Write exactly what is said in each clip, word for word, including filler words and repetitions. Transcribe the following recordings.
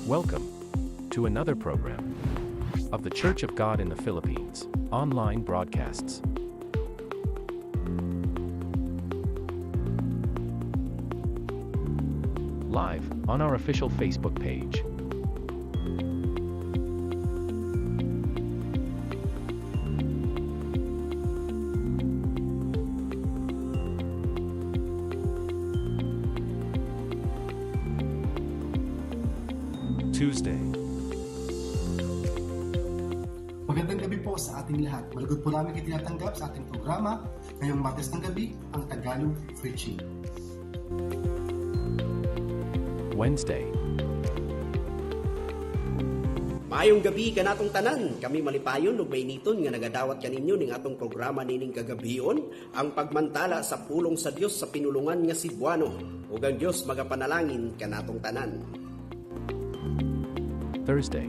Welcome to another program of The Church of God in the Philippines online broadcasts. Live on our official Facebook page. Tuesday. Magandang gabi po sa ating lahat. Malugod po namin kayo tinatanggap sa ating programa ngayong Martes ng gabi, ang Tagalog Preaching. Wednesday. Maayong gabi kanatong tanan. Kami malipayon ug mainiton nga nagadawat kaninyo ning atong programa nining kagabhion, ang pagmantala sa pulong sa Dios sa pinulongan nga Cebuano. Ug ang Dios magapanalangin kanatong tanan. Thursday.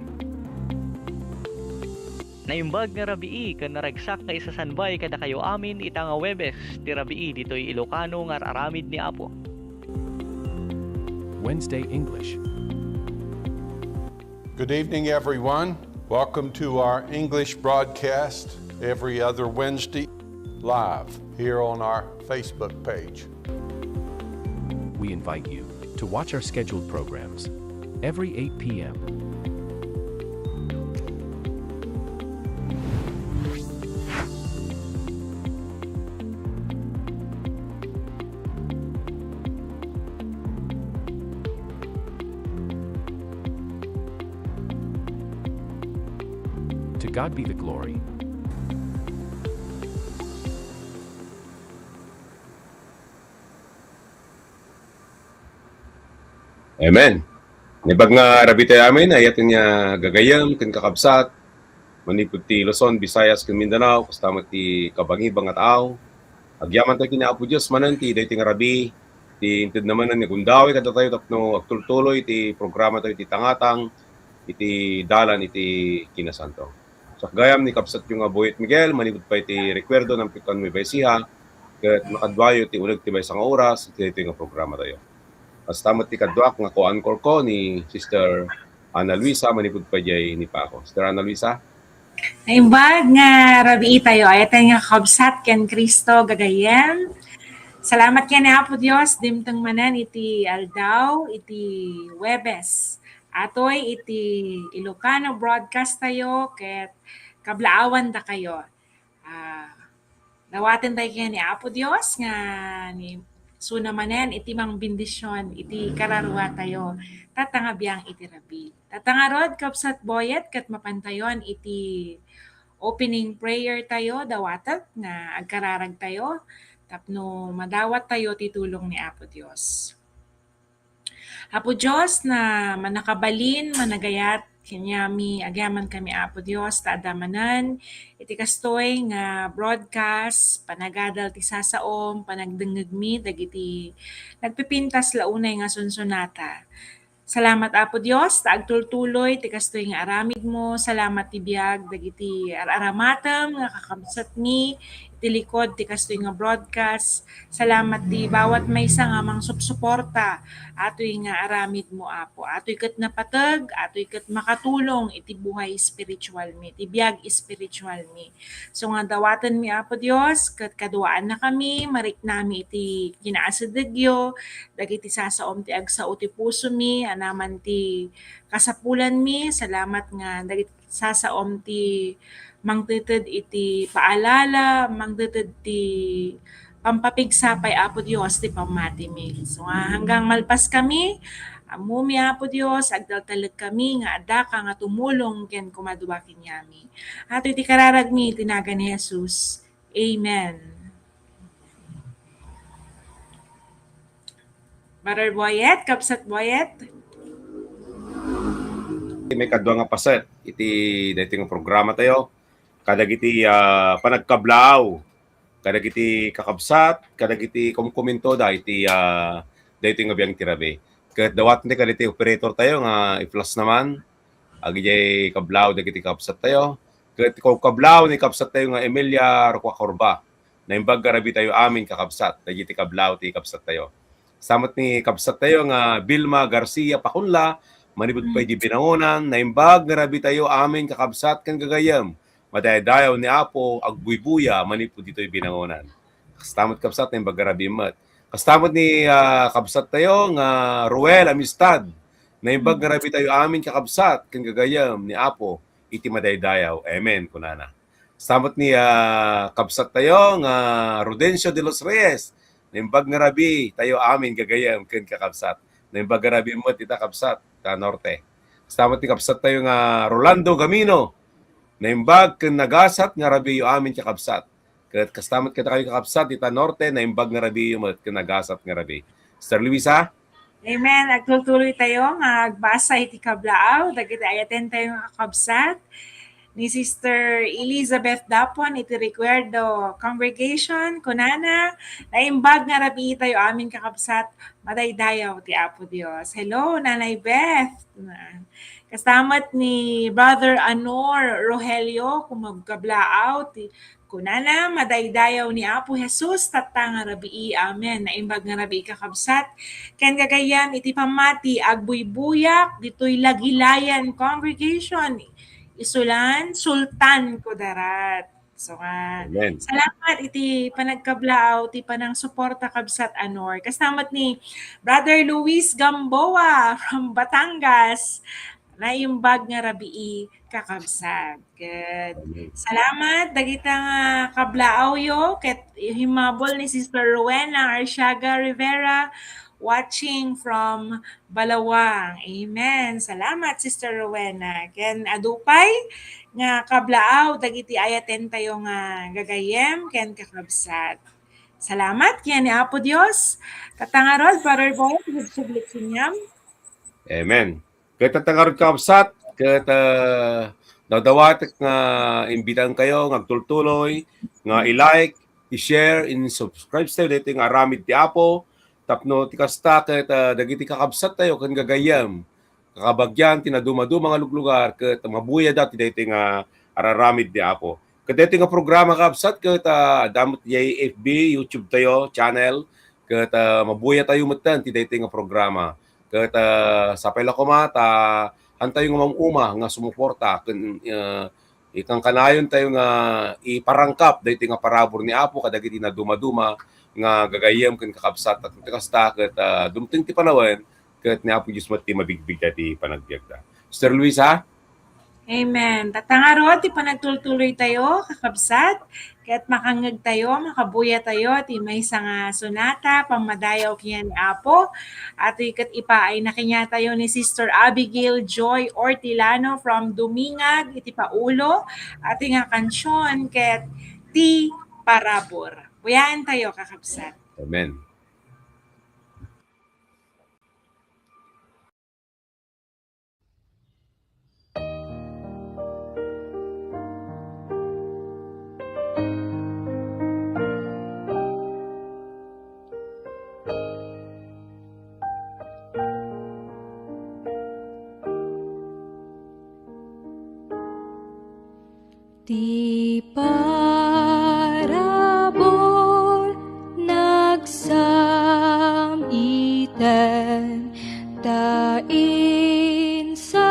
Naimbag nga rabii ken naragsak nga isasanbay kadakayo amin ita nga Huwebes ti rabii ditoy Ilocano nga ar-aramid ni Apo. Wednesday English. Good evening, everyone. Welcome to our English broadcast every other Wednesday live here on our Facebook page. We invite you to watch our scheduled programs every eight p.m. To God be the glory. Amen. Naimbag nga rabii tayo amin, ay-ayaten nga gagayyem ken kakabsat, manipud ti Luzon, Visayas, ken Mindanao, kasta met ti kabangibang nga tao. Agyaman tayo ken ni Apo Dios manen ti daytoy nga rabii, ti inted na manen nga gundaway kadatayo tapno agtultuloy ti programa tayo iti tangatang, iti dalan iti kinasanto. Sa gayam ni kabsatyo nga Boyet Miguel, manipud pay ti rekuerdo, nampikkan mi bay siya, ket makaduayo ti uneg ti maysa nga oras iti daytoy nga programa tayo. Kasta met ti kaduak nga co-anchor ko ni Sister Ana Luisa, manipud pay diay ni Paco. Sister Ana Luisa? Naimbag nga rabii tayo, ay-ayaten nga kakabsat ken Cristo gagayyem. Salamat ken ni Apo Dios, dimteng manen iti aldaw, iti Huwebes. Atoy iti Ilocano broadcast tayo, ket kablaawan dakayo. Ah, dawaten tayo ken ni Apo Dios nga ni suna manen iti mangbendision iti kararua tayo, tatta nga biang iti rabii. Tatta ngarud, kabsat Boyet, ket mapantayon iti opening prayer tayo, dawatek nga agkararag tayo tapno madawat tayo ti tulong ni Apo Dios. Apo Dios nga mannakabalin, managayat, kaniami, agyaman kami, Apo Dios, ta adda manen iti kastoy nga broadcast, panagadal ti sasaom, panagdengngegmi dagiti nagpipintas la unay nga sunsonata. Salamat, Apo Dios, ta agtultuloy ti kastoy nga aramidmo. Salamat ti biag dagiti ar-aramatem nga kakabsatmi iti likod ti kastoy nga broadcast. Salamat ti bawat maysa nga mangsupsuporta. Atoy nga aramidmo, Apo. Atoy ket napateg, atoy ket makatulong iti buhay espiritualmi, iti biag espiritualmi. So nga dawatenmi, Apo Dios, ket kaduaannakami, mariknami iti kinaasidegyo, dagiti sasaom ti agsao ti pusomi, anaman ti kasapulanmi. Salamat nga dagiti sasaom ti mangteted iti paalala, mangteted ti pampapigsa pay, Apo Dios, ti pammatimi. So nga hanggang malpas kami, ammomi, Apo Dios, agtaltalek kami nga adda ka nga tumulong ken kumadua kaniami. Atoy ti kararagmi iti nagan ni Jesus. Amen. Brother Boyet, Kabsat Boyet. May kadua nga paset iti daytoy nga programa tayo. Kadagiti, ah, panagkablaaw, kadagiti kakabsat, kadagiti kumkuminto da iti, ah, daytoy nga biag ti rabii. Ket dawaten ti kadagiti operator tayo nga i-flash naman. Agidiay kablaaw dagiti kabsat tayo. Ket ikaw kablaaw ni kabsat tayo nga Emilia Roca Corba. Naimbag nga rabii tayo amin, kakabsat, dagiti kablaaw ti kabsat tayo. Sa met ni kabsat tayo nga Vilma Garcia Pakunla, manipud pay di binangonan, naimbag nga rabii tayo amin, kakabsat ken gagayyem. Madaydayaw ni Apo, agbuybuya manipud ditoy binangonan. Kasta met, kabsat, naimbag nga rabii met. Kasta met ni, ah, kabsat tayo nga Ruel Amistad. Naimbag nga rabii tayo amin, kakabsat ken gagayyem ni Apo iti madaydayaw. Amen, kunana. Kasta met ni, ah, kabsat tayo nga Rudencio de los Reyes. Naimbag nga rabii tayo amin, gagayyem ken kakabsat. Naimbag nga rabii met ita, kabsat, ta Norte. Kasta met ni kabsat tayo nga Rolando Gamino. Naimbag ken nagasat nga rabiiyo amin, kakabsat. Ket kasta met kadakayo, kakabsat, ita Norte, naimbag nga rabiiyo met ken nagasat nga rabii. Sister Luisa? Amen. Agtultuloy tayo nga agbasa iti kablaaw dagiti ayaten tayo nga kakabsat. Ni Sister Elizabeth Dapon iti Recuerdo Congregation, kunana, naimbag nga rabii tayo amin, kakabsat, madaydayaw ti Apo Dios. Hello, Nanay Beth. Kasta met ni Brother Anor Rogelio, kumagkablaaw ti kunana, madaydayaw ni Apo Jesus, tatta nga rabii. Amen. Naimbag nga rabii, kakabsat. Ken gagayyem iti pammati, agbuybuyak ditoy Lagilayan Congregation. Isulan, Sultan Kudarat. So nga, Amen. Salamat iti panagkablaaw, ti panangsuporta, kabsat Anor. Kasta met ni Brother Luis Gamboa from Batangas. Naimbag nga rabii, kakabsat. Good. Amen. Salamat dagita nga kablaawyo ket himmabol ni Sister Rowena Arciaga Rivera, watching from Balawang. Amen. Salamat, Sister Rowena. Ken adu pay nga kablaaw dagiti ayaten tayo nga gagayyem ken kakabsat. Salamat ken ni Apo Dios. Tatta ngarud, Brother Boy, subsublit kaniam. Amen. Ket tatta ngarud, kakabsat, ket, ah, dawdawatek nga imbitaen kayo nga agtultuloy, nga i-like, i-share, in subscribe tayo daytoy nga aramid ti Apo, tapno ti kasta ket, ah, dagiti kakabsat tayo ken gagayyem, kakabagian ti nadumaduma nga luglugar ket mabuyada ti daytoy nga araramid ti Apo. Ket daytoy nga programa, kakabsat, ket, ah, adda met diay F B, YouTube tayo, channel, ket, ah, mabuya tayo metten ti daytoy nga programa. Ket, ah, sapay la koma ta hantayo nga mam-uma nga sumuporta ken, ah, ikankanayon tayo nga iparangkap daytoy nga parabur ni Apo kadagiti nadumaduma nga gagayyem ken kakabsat. Ket kasta ket, ah, dumteng ti panawen ket ni Apo Dios met ti mabigbigda ti panagbiagda. Sister Luisa? Amen. Tatta ngarud ti panagtultuloy tayo, kakabsat, ket makangngeg tayo, makabuya tayo ti maysa nga sonata, pammadayaw ken ni Apo. Atoy ket ipaayna kaniatayo ni Sister Abigail Joy Ortilano from Dumingag iti Paulo. Atoy nga kansion ket Ti Parabur. Buyaen tayo, kakabsat. Amen. Ti parabur nagsam-iten ta insala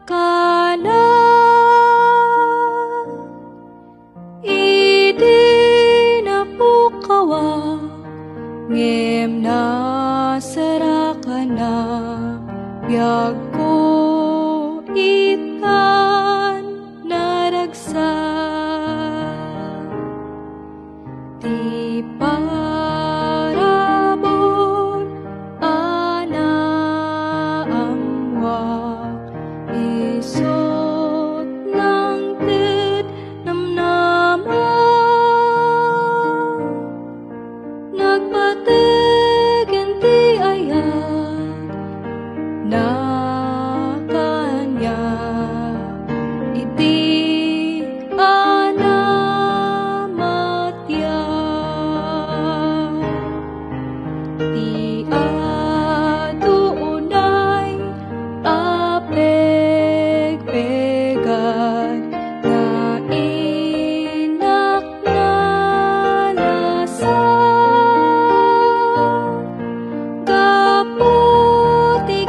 kana iti napukawa, ngem nasarakan a biagko itan naragsak. Ti parabur a naammuak, isut' nangted namnama, nagpateg iti ayat na kaniak iti anamatya. Ti adu unay a pegpegan nga innak nalasak gapu ti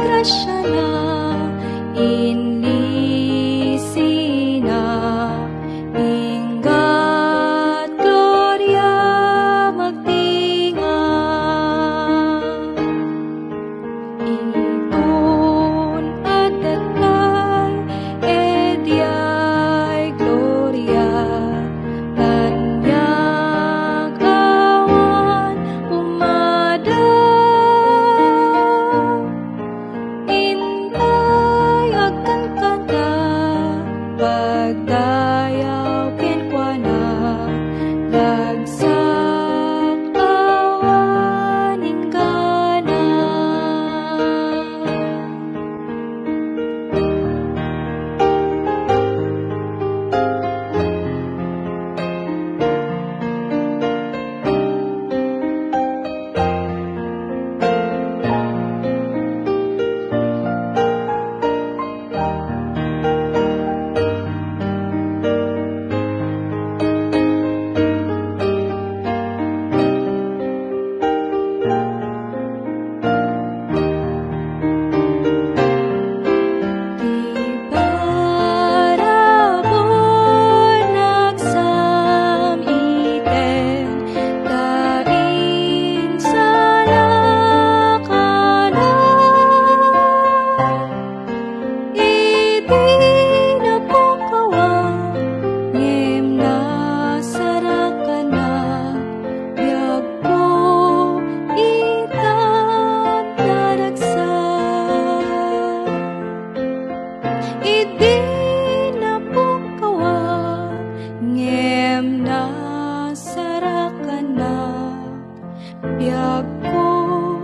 Agko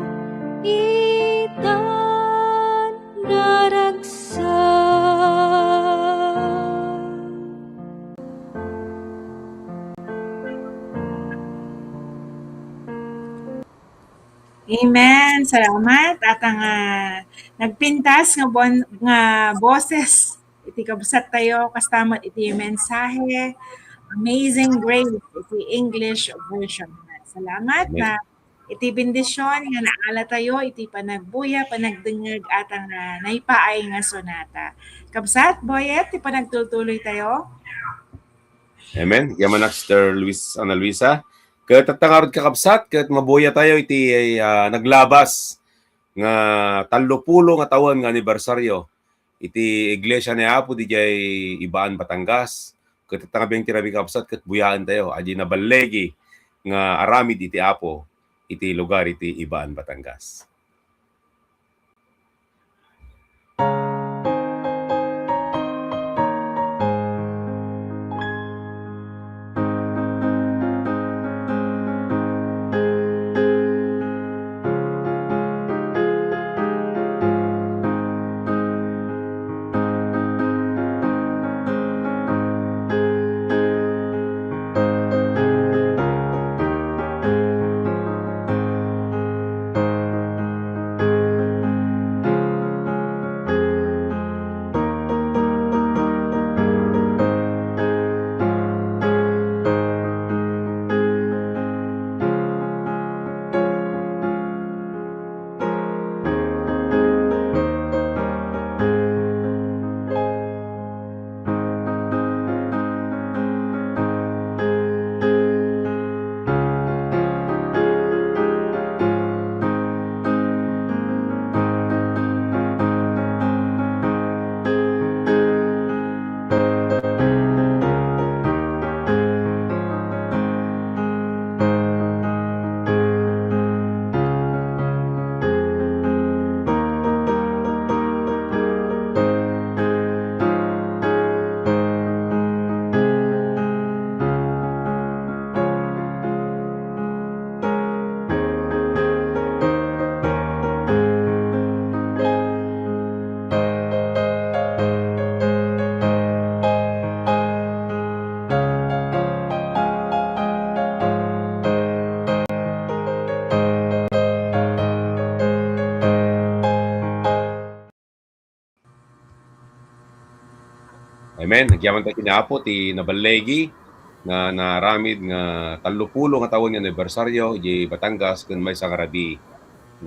itan naragsak. Amen. Salamat. At ang, ah, nagpintas nga bon-, nga boses iti kabsat tayo, kasta met iti mensahe, Amazing Grace, iti English version. Salamat. Amen. Na iti bendision nga naala tayo iti panagbuya, panagdengngeg, at ang, ah, naipaay nga sonata. Kabsat, Boyet, ti panagtultuloy tayo. Amen. Yaman, Sister Luis, Ana Luisa. Ket tatta ngarud, kakabsat, ket mabuya tayo iti, ah, naglabas nga tallopulo nga tawen nga anibersaryo iti Iglesia ni Apo didiay Ibaan, Batangas. Ket tatta nga biang ti rabii, kakabsat, ket buyaen tayo. Adi naballigi nga aramid iti Apo iti lugar iti Ibaan, Batangas. Amen. Agyaman tayo ken ni Apo ti naballigi nga naaramid nga tallopulo nga tawen nga anibersaryo idiay Batangas ken maysa nga rabii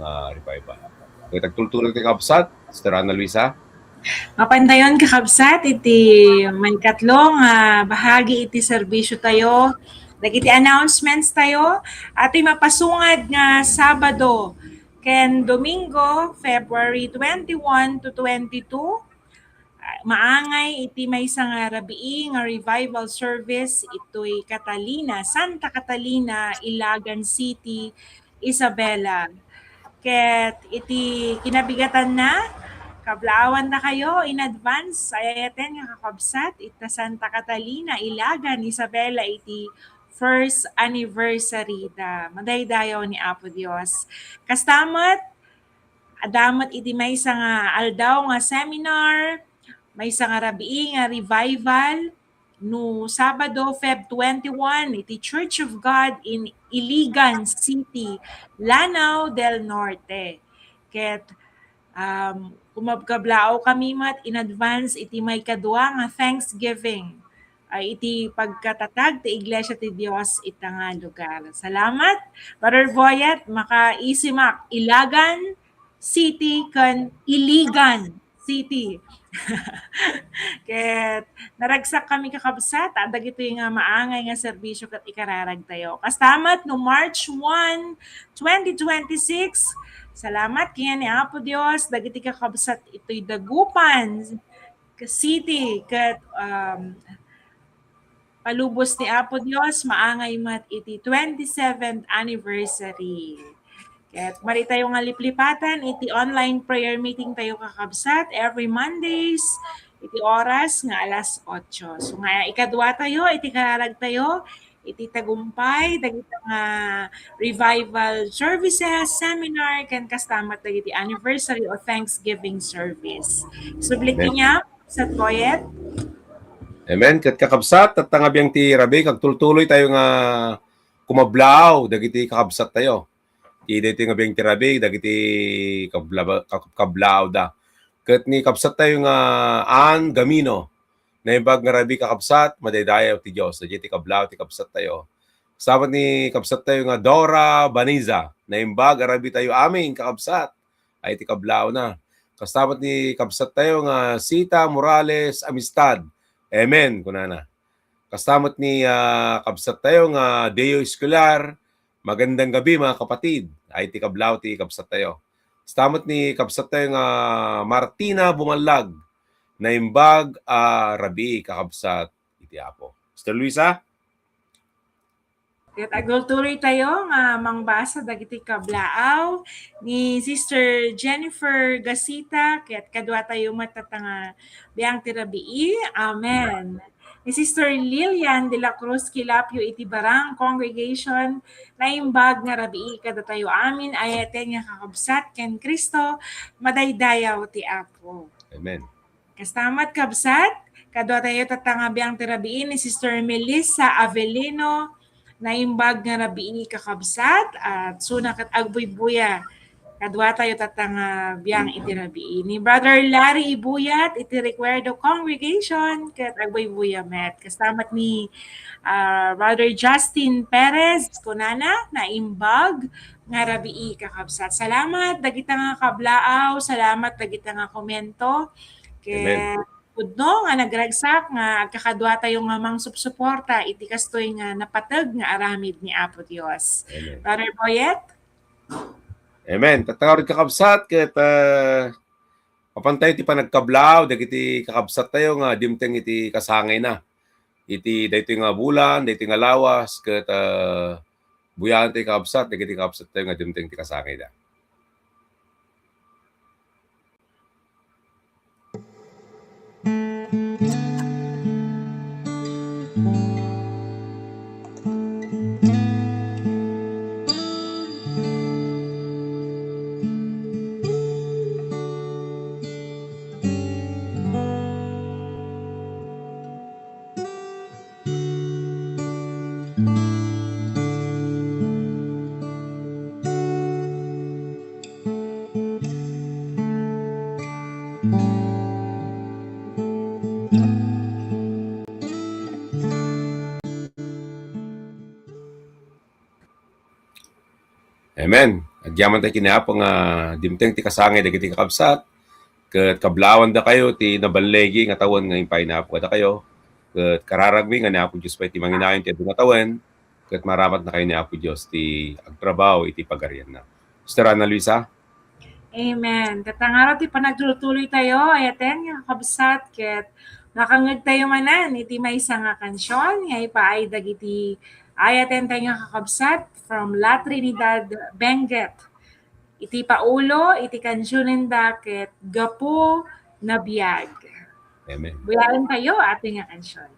nga revival. Ket agtultuloy ti kabsat, Sister Ana Luisa. Mapantayon, kakabsat, iti maikatlo nga bahagi iti serbisyo tayo, dagiti announcements tayo, iti mapasungad nga Sabado ken Domingo, February twenty-one to twenty-two, ah, maangay iti maysa nga rabii nga revival service itoy Catalina, Santa Catalina, Ilagan City, Isabela. Ket iti kinabigatanna, kablaawannakayo in advance, ay-ayaten nga kakabsat, ita Santa Catalina, Ilagan, Isabela, iti first anniversary da. Madaydayaw ni Apo Dios. Kasta met, adda met iti maysa nga aldaw nga seminar, maysa nga rabii nga revival, no Sabado, Feb twenty-one, iti Church of God in Iligan City, Lanao del Norte. Ket, um, kumabkablaaw kami met in advance iti maikadua nga Thanksgiving, ay iti pagkatatag ti Iglesia ti Dios ita nga lugar. Salamat, Brother Boyet, makaisimak, Ilagan City ken Iligan City. Ket naragsak kami, kakabsat, a dagitoy nga maangay nga serbisyo ket ikararag tayo. Kasta met no March one, twenty twenty-six, salamat ken ni Apo Dios, dagiti kakabsat itoy Dagupan City ket, um, palubos ni Apo Dios, maangay met iti twenty-seventh anniversary. Ket madi tayo nga liplipatan iti online prayer meeting tayo, kakabsat, every Mondays iti oras nga alas otso. So nga ikadua tayo iti kararag tayo iti tagumpay dagiti nga revival services, seminar, ken kasta met dagiti anniversary o Thanksgiving service. Subli kaniak, Sir Boyet? Amen. Ket kakabsat, tatta nga biang ti rabii, agtultuloy tayo nga kumablaaw dagiti kakabsat tayo. Iti daytoy nga biang ti rabii, dagiti kablaba-, kab-, kablaaw da. Ket ni kabsat tayo nga Ann Gamino, naimbag nga rabii kakabsat, madaydayaw ti Dios. Daytoy ti kablaaw ti kabsat tayo. Kasta met ni kabsat tayo nga Dora Baniza, naimbag a rabii tayo amin kakabsat. Ay ti kablaaw na. Kasta met ni kabsat tayo nga Sita Morales Amistad. Amen, kunana. Kasta met ni, ah, kabsat tayo nga Deo Escolar, magandang gabi, mga kapatid. Ay ti kablaaw ti kabsat tayo. Kasta met ni kabsat tayo nga Martina Bumallag, naimbag a rabii kakabsat iti Apo. Sister Luisa? Ket agtultuloy tayo nga mangbasa dagiti kablaaw ni Sister Jennifer Gasita, ket kadua tayo met tatta nga biang ti rabii. Amen. Ni Sister Lilian de la Cruz Kilapio iti Barang Congregation, naimbag nga rabii kadatayo amin, ayaten nga kakabsat ken Cristo, madaydayaw ti Apo. Amen. Kasta met, kabsat, kadua tayo tatta nga biang ti rabii ni Sister Melissa Avelino, naimbag nga rabii kakabsat, at suna ket agbuybuya. Kadua tayo tatta nga biang iti rabii. Ni Brother Larry Ibuyat, iti Recuerdo Congregation, ket agbuybuya met. Kasta met ni, ah, Brother Justin Perez, kunana, naimbag nga rabii kakabsat. Salamat, dagita nga kablaaw, salamat, dagita nga komento. Amen. Ket pudno nga nagragsak nga agkakadua tayo nga mangsupsuporta iti kastoy nga napateg nga aramid ni Apo Dios. Amen. Brother Boyet? Amen. Tatta ngarud, kakabsat, ket, ah, mapan tayo ti panagkablaaw dagiti kakabsat tayo nga dimteng iti kasangayna. Iti daytoy nga bulan, daytoy nga lawas, ket, ah, buyaen tayo, kakabsat, dagiti kakabsat tayo nga dimteng ti kasangayda. Amen. Agyaman tayo ken ni Apo nga dimteng ti kasangay dagiti kakabsat, ket kablaawandakayo ti naballigi nga tawen nga impay ni Apo kadakayo, ket kararagmi nga ni Apo Dios pay ti manginayon ti adu nga tawen, ket maramatnakayo ni Apo Dios ti agtrabaho iti pagarianna. Sister Ana Luisa? Amen. Tatta ngarud ti panagtultuloy tayo, ayaten nga kakabsat, ket makangngeg tayo manen iti maysa nga kansion nga ipaay dagiti ayaten tayo nga kakabsat from La Trinidad Benguet. Iti Paulo, iti kansionenda ket Gapu na Biag. Amen. Buyaen tayo, ati nga kansion.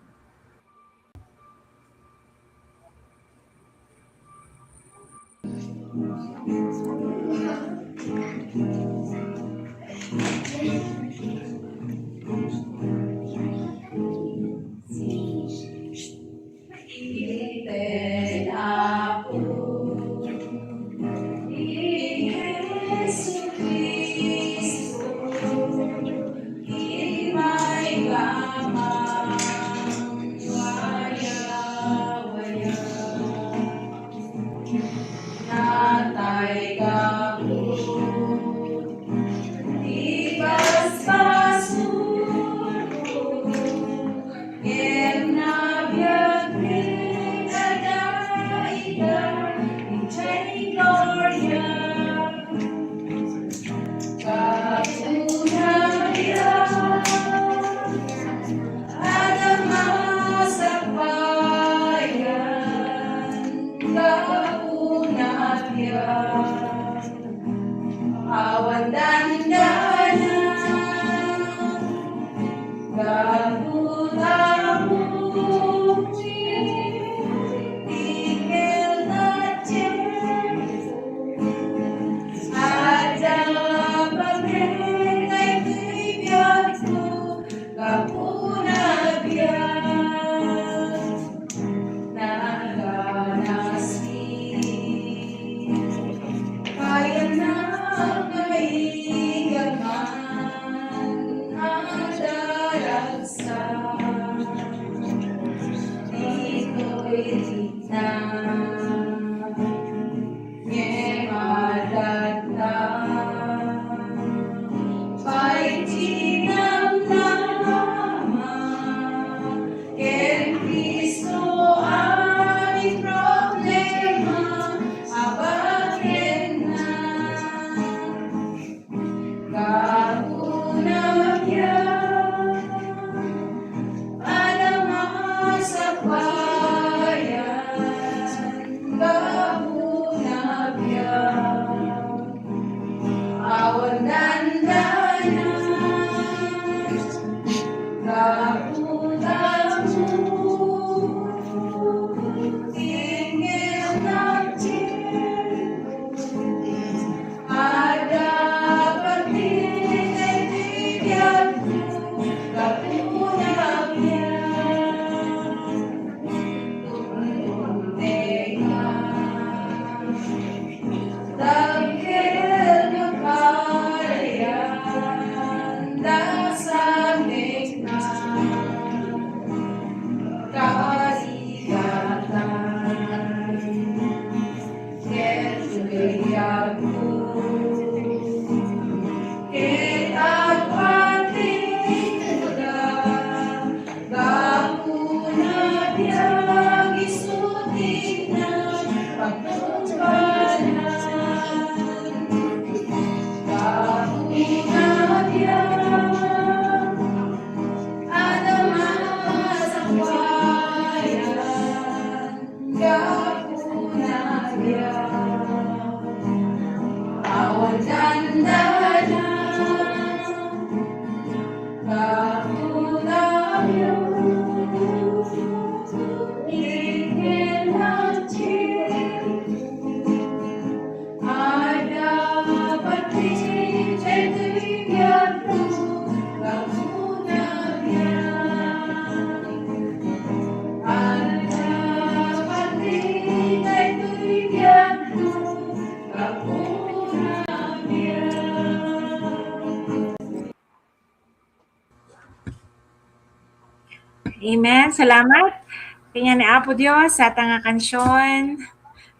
Amen. Salamat. Kanian ni Apo Dios, sa ita nga kansion,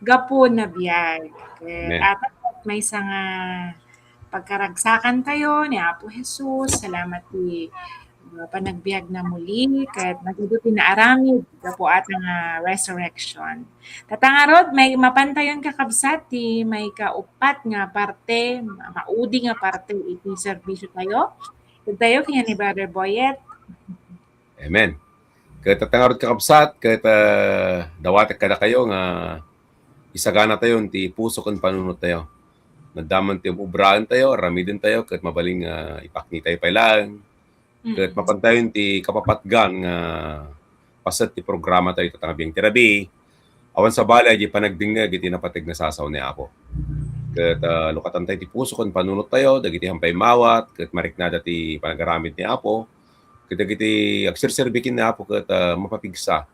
Gapu na Biag. Ket Amen. Ita met maysa nga pagkaragsakan tayo ni Apo Jesus. Salamat ti, uh, panagbiag na muli, ket nagadu ti naaramid gapu ita nga resurrection. Ita ngarud, may mapan tayon kakabsat ti may kauppat nga parte, ma-, maudi nga parte iti serbisyo tayo. Ket tayo, kanian ni Brother Boyet. Amen. Ket ita ngarud kakabsat, ket, ah, dawatek kadakayo nga isagana tayo ti puso ken panunot tayo. Naddaman ti obraen tayo, aramiden tayo, ket mabalin nga ipakni tayo pay laeng. Ket mapan tayo ti kapapatgan nga paset ti programa tayo ita nga biag ti rabii. Awan sabali, diay panagdengngeg iti napateg nga sasao ni Apo. Ket, ah, lukatan tayo ti puso ken panunot tayo, dagiti hampay mawat, ket mariknada ti panagaramid ni Apo. Ket dagiti agserserbi ken ni Apo ket, ah, mapapigsa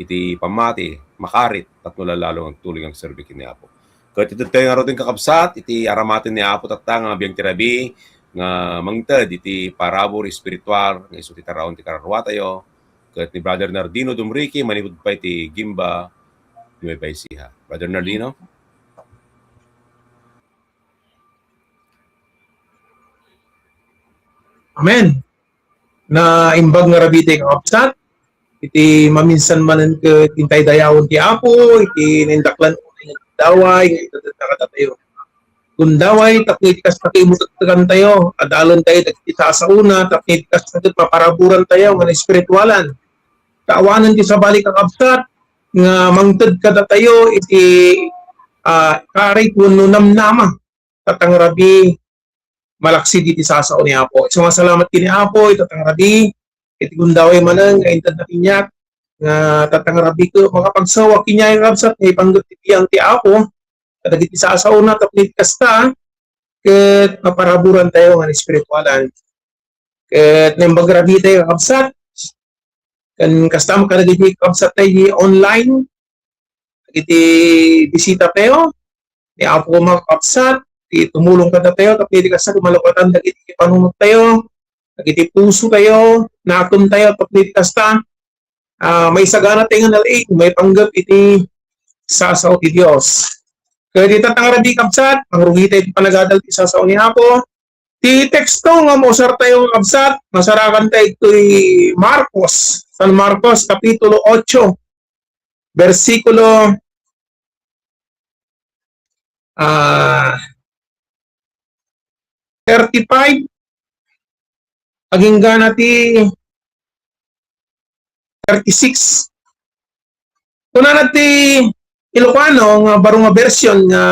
iti pammati, makarit, tapno lallalo nga agtuloy nga agserbi ken ni Apo. Ket ited tayo ngaruden kakabsat, iti aramaten ni Apo tatta nga biag ti rabii, nga mangted iti parabur espiritual, nga isu ti taraon ti kararua tayo, ket ni Brother Nardino Dumrique, manipud pay ti Guimba, Nueva Ecija. Brother Nardino? Amen. Naimbag nga rabii ti kakabsat, iti maminsan manen ket intay dayawen ti Apo, iti nindaklan unay nga gundaway, nga ited kadatayo. Gundaway, tapno iti kasta ket imutektekan tayo, adalen tayo dagiti sasaona, tapno iti kasta ket maparaburan tayo nga naespiritualan. Ta awanen ti sabali kakabsat nga mangted kadatayo iti, ah, karit wenno namnama. Ita nga rabii, malaksid iti sasao ni Apo. Isu nga salamat ken ni Apo, ita nga rabii, iti gundaway manen nga inted na kaniak, nga ita nga rabii ket makapagsao kaniak kakabsat nga ipanggep ti biag ti Apo kadagiti sasaona tapno iti kasta, ket maparaburan tayo nga naespiritualan. Ket naimbag rabii tayo, kakabsat. Ken kasta met kadagiti kakabsat tayo online, dagiti bisita tayo, ni Apo, mga kakabsat, ti tumulong kadatayo, tapno iti kasta, malukatan dagiti panunot tayo, dagiti puso tayo, nakem tayo, tapno iti kasta, ah, maisagana tayo nga nalaing, maipanggep iti sasao ti Dios. Ket ita nga rabii, kabsat, mangrugi tayo iti panagadal ti sasao ni Apo. Ti teksto nga mausar tayo, kabsat, masarakan tayo itoy Marcos, San Marcos, Kapitulo otso, bersikulo, ah, thirty-five, agingga na ti thirty-six. Kunana ti Ilocano nga baro nga version nga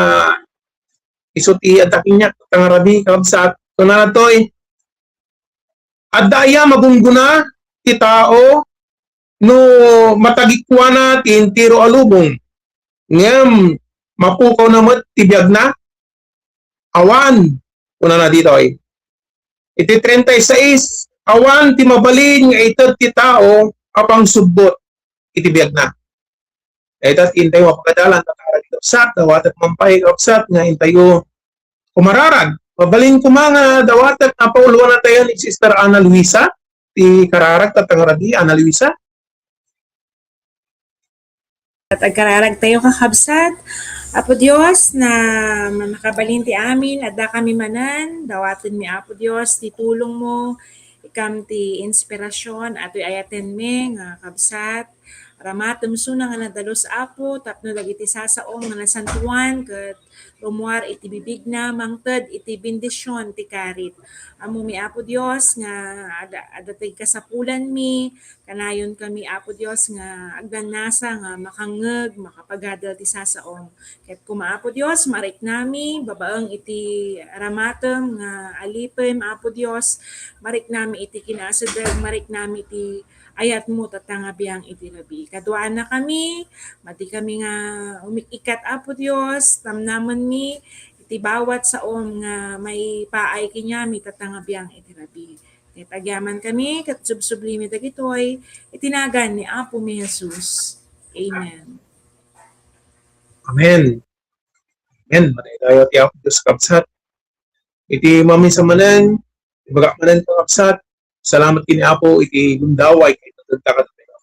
isu ti adda kaniak, ita nga rabii, kabsat. Kunana toy, adda aya magunggona ti tao no matagikuana ti entero a lubong, ngem mapukawna met ti biagna? Awan, kunana ditoy. Iti treinta y seis, awan ti mabalin nga ited ti tao a pangsubbot iti biagna. Dayta ti intayo mapagadalan, kakabsat, dawatek man pay, kabsat, nga intayo kumararag. Mabalin koma nga dawatek nga pauluanatayo ni Sister Ana Luisa, ti kararag, ita nga rabii, Ana Luisa. Ket agkararag tayo, kakabsat. Apo Dios, na makabalin ti amin, adda kami manen, dawatenmi, Apo Dios, ti tulong mo, ikam ti inspirasyon, atoy ayatenmi nga kabsat. Ramatem suna nga nadalus, Apo, tapno dagiti sasaom nga nasantuan, ket Rumuar iti bibigna, mangted iti bendision ti karit. Ammomi, Apo Dios, nga ada, adda ti kasapulanmi, kanayon kami, Apo Dios, nga agnanasa nga makangngeg, makapagadal ti sasaom. Ket koma, Apo Dios, mariknami babaen iti ramatem nga alipem, Apo Dios, mariknami iti kinaasideg, mariknami iti ayatmo tatta nga biang iti rabii. Kaduana kami, madi kami nga umik-ikat, Apo Dios, tamnamenmi iti bawat saom nga maipaay kaniami tatta nga biang iti rabii. Ket agyaman kami, ket subsublimi dagitoy, iti nagan ni Apomi Jesus. Amen. Amen. Amen. Manaydayaw ti Apo Dios, kabsat. Iti mamisa manen, ibaga manen, kakabsat, salamat ken ni Apo iti gundaway ket itedda kadatayo.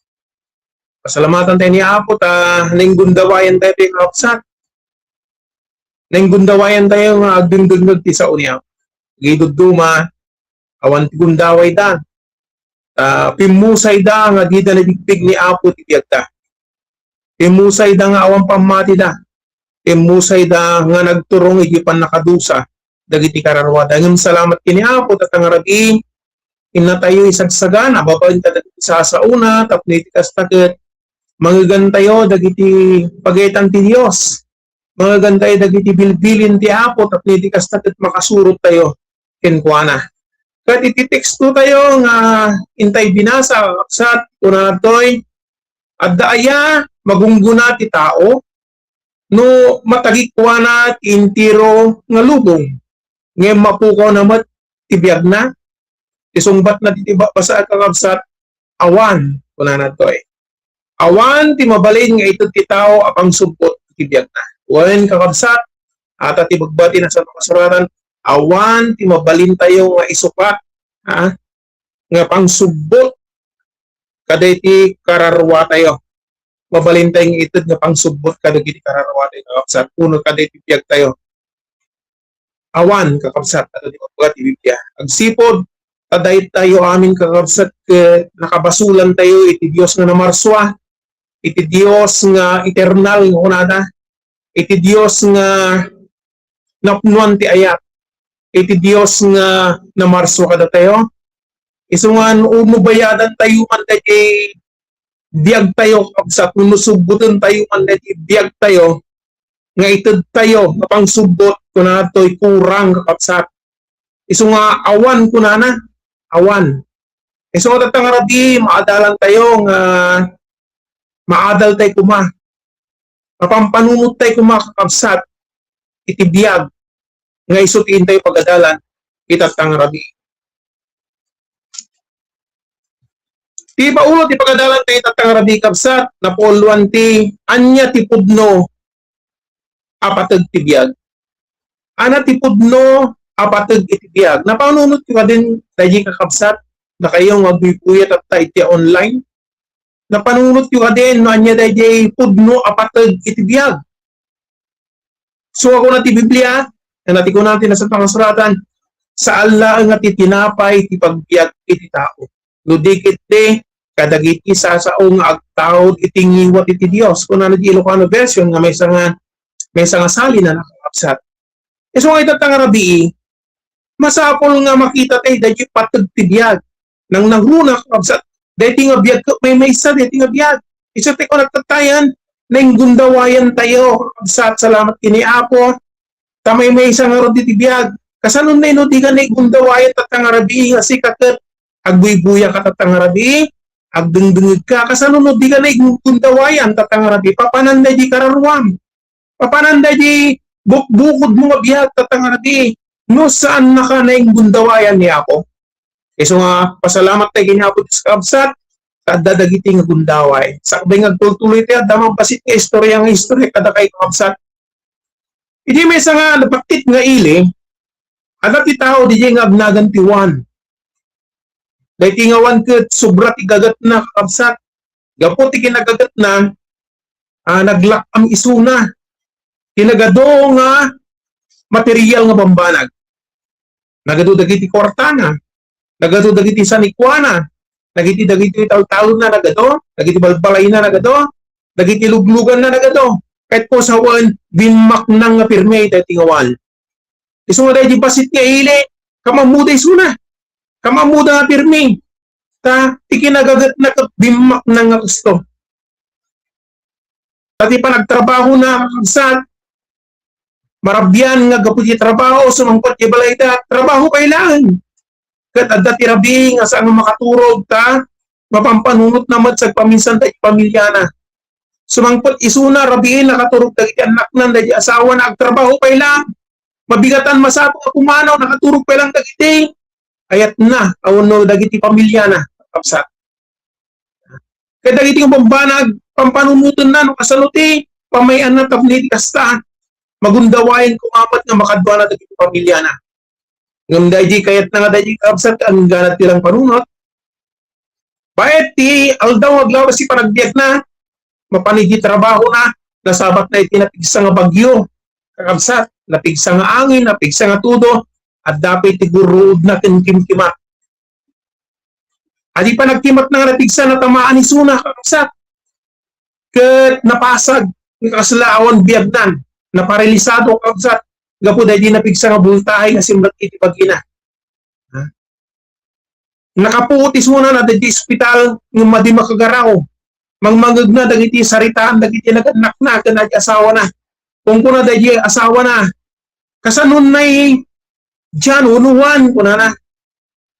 Pasalamatan tayo ni Apo ta nanggundawayan tayo, kakabsat. Nanggundawayan tayo nga agdengdengngeg ti sao ni Apo. Iti dadduma, awan ti gundawayda. Ta pimmusayda nga dida nabigbigen ni Apo ti biagda. Pimmusayda nga awan pammatida. Pimmusayda nga nagturong iti pannakadusa dagiti kararuada. Ngem salamat ken ni Apo, tatta nga rabii, innatayo isagsagana babaen kadagiti sasaona, tapno iti kasta ket mangegantayo dagiti pagayatan ti Dios. Mangegantayo dagiti bilbilin ti Apo, tapno iti kasta ket makasurot tayo kenkuana. Ket iti teksto tayo nga intay binasa, kakabsat, kunana toy, "Adda aya magunggona ti tao no matagikuana ti entero nga lubong, ngem mapukawna met ti biagna?" Ti sungbatna ditoy ba-, basaen, kakabsat, "Awan," kunana toy. "Awan ti mabalin nga ited ti tao a pangsubbot iti biagna." Wen, kakabsat, adda ti bagbati ti Nasantoan a Kasuratan, awan ti mabalintayo nga isukat, ha, nga pangsubbot kadagiti kararuatayo. Mabalintayo nga ited nga pangsubbot kadagiti kararuatayo, kakabsat, wenno kadagiti biagtayo. Awan, kakabsat, adda ti mabagbaga ti Biblia. Agsipud ta daytayo amin, kakabsat, ket nakabasolantayo iti Dios nga namarsua, iti Dios nga eternal nga kunada, iti Dios nga napnoan ti ayat, iti Dios nga namarsua kadatayo. Isu nga no, no bayadantayo man daydi biagtayo, kakabsat, no, no subbotentayo man daydi biagtayo, nga itedtayo nga pangsubbot, kunana toy, kurang, kakabsat. Isu nga awan, kunana, awan. Isu nga tatta nga rabii, maadalantayo nga maadaltay koma. Mapampanunotay koma, kakabsat, iti biag nga isu ti intayo pagadalan iti tatta nga rabii. Ti paulo ti pagadalan tayo iti tatta nga rabii, kabsat, napauluan ti ania ti pudno a pateg ti biag. Ania ti pudno a pateg iti biag? Napanunotyo kadin daydi, kakabsat, dakayo nga agbuybuya tatta iti online? Napanunotyo kadin no ania daydi pudno a pateg iti biag? Isu nga kuna ti Biblia, nga ti kuna ti Nasantoan a Kasuratan, "Saan laeng nga ti tinapay ti pagbiag iti tao, no di ketdi kadagiti sasao nga agtaud iti ngiwat iti Dios." Kunana ti Ilocano version nga maysa nga, maysa nga salin a nakakabsat. Isu nga ita nga rabii, masapul nga makita tayo daydi pateg ti biag. Nangnangruna, kakabsat, daydi nga biag ket maymaysa daydi nga biag. Isu ti kunatayo, nanggundawayan tayo, kakabsat, salamat ken ni Apo. Ta maymaysa ngarud daydi biag. Kasano no dika nanggundawayan tatta nga rabii nga sika ket agbuybuya ka tatta nga rabii, agdengdengngeg ka? Kasano no dika nanggundawayan tatta nga rabii? Papanan daydi kararuam. Papanan daydi bukbukodmo nga biag tatta nga rabii, no saannaka nanggundawayan ni Apo. Isu nga pasalamat tayo ken ni Apo Dios, kakabsat, ta adda dagiti nga gundaway. Sakbay nga agtultuloy tayo, adda mabasit nga istorya, nga istorya kadakay, kakabsat. Idi maysa nga nabaktit nga ili, adda ti tao daydi nga agnagan ti Juan. Daydi nga Juan ket sobra ti gagetna, kakabsat. Gapu ti kinagagetna, ah, naglak-am isuna ti nagadu nga material nga bambanag. Nagadu dagiti kuartana, nagadu dagiti sanikuana, dagiti, dagiti taltalonna nagadu, dagiti balbalayna nagadu, dagiti lugluganna nagadu. Ket ko sawen, bimmaknang nga pirmi daytoy nga wall. Isu nga daydi bassit nga ili, kamammuda isuna. Kamammuda nga pirmi. Ta, ti kinagagetna ket bimmaknang nga husto. Ta ti panagtrabahona, kakabsat, marabian nga gapu ti trabaho, sumangpet ti balayda, trabaho pay laeng. Ket adda ti rabii nga saan nga makaturog ta mapampanunotna met sagpaminsan daydi pamiliana. Sumangpet isuna, rabii, nakaturog dagiti annakna, daydi asawana, agtrabaho pay laeng. Mabigatan, masapul a pumanaw, nakaturog pay laeng dagiti kayatna, a wenno dagiti pamiliana, kakabsat. Ket dagiti nga bambanag, pampanunotenna no kasano ti pamay-anna tapno iti kasta, magundawayen koma met nga makaduana dagiti pamiliana. Ngem daydi kayatna nga daydi, kakabsat, agingganad ti laeng panunot. Bayat ti aldaw nga aglabas ti panagbiagna, mapan iti trabahona, nasabatna iti napigsa nga bagyo, kakabsat, napigsa nga angin, napigsa nga tudo, adda pay ti gurruodna ken kimkimat. Adi panagkimatna nga napigsa, natamaan isuna, kakabsat. Ket napasag nga kasla awan biagnan, naparalisado, kakabsat, gapu daydi napigsa nga bultahe nga simrek iti bagina. Ha? Nakapuot isuna, nadaydi ospital, ngem madi makagaraw. Mangmangegna dagiti saritaan dagiti nagannakna ken daydi asawana. Kunkuna daydi asawana, "Kasanonnay diay Juan?" kunana.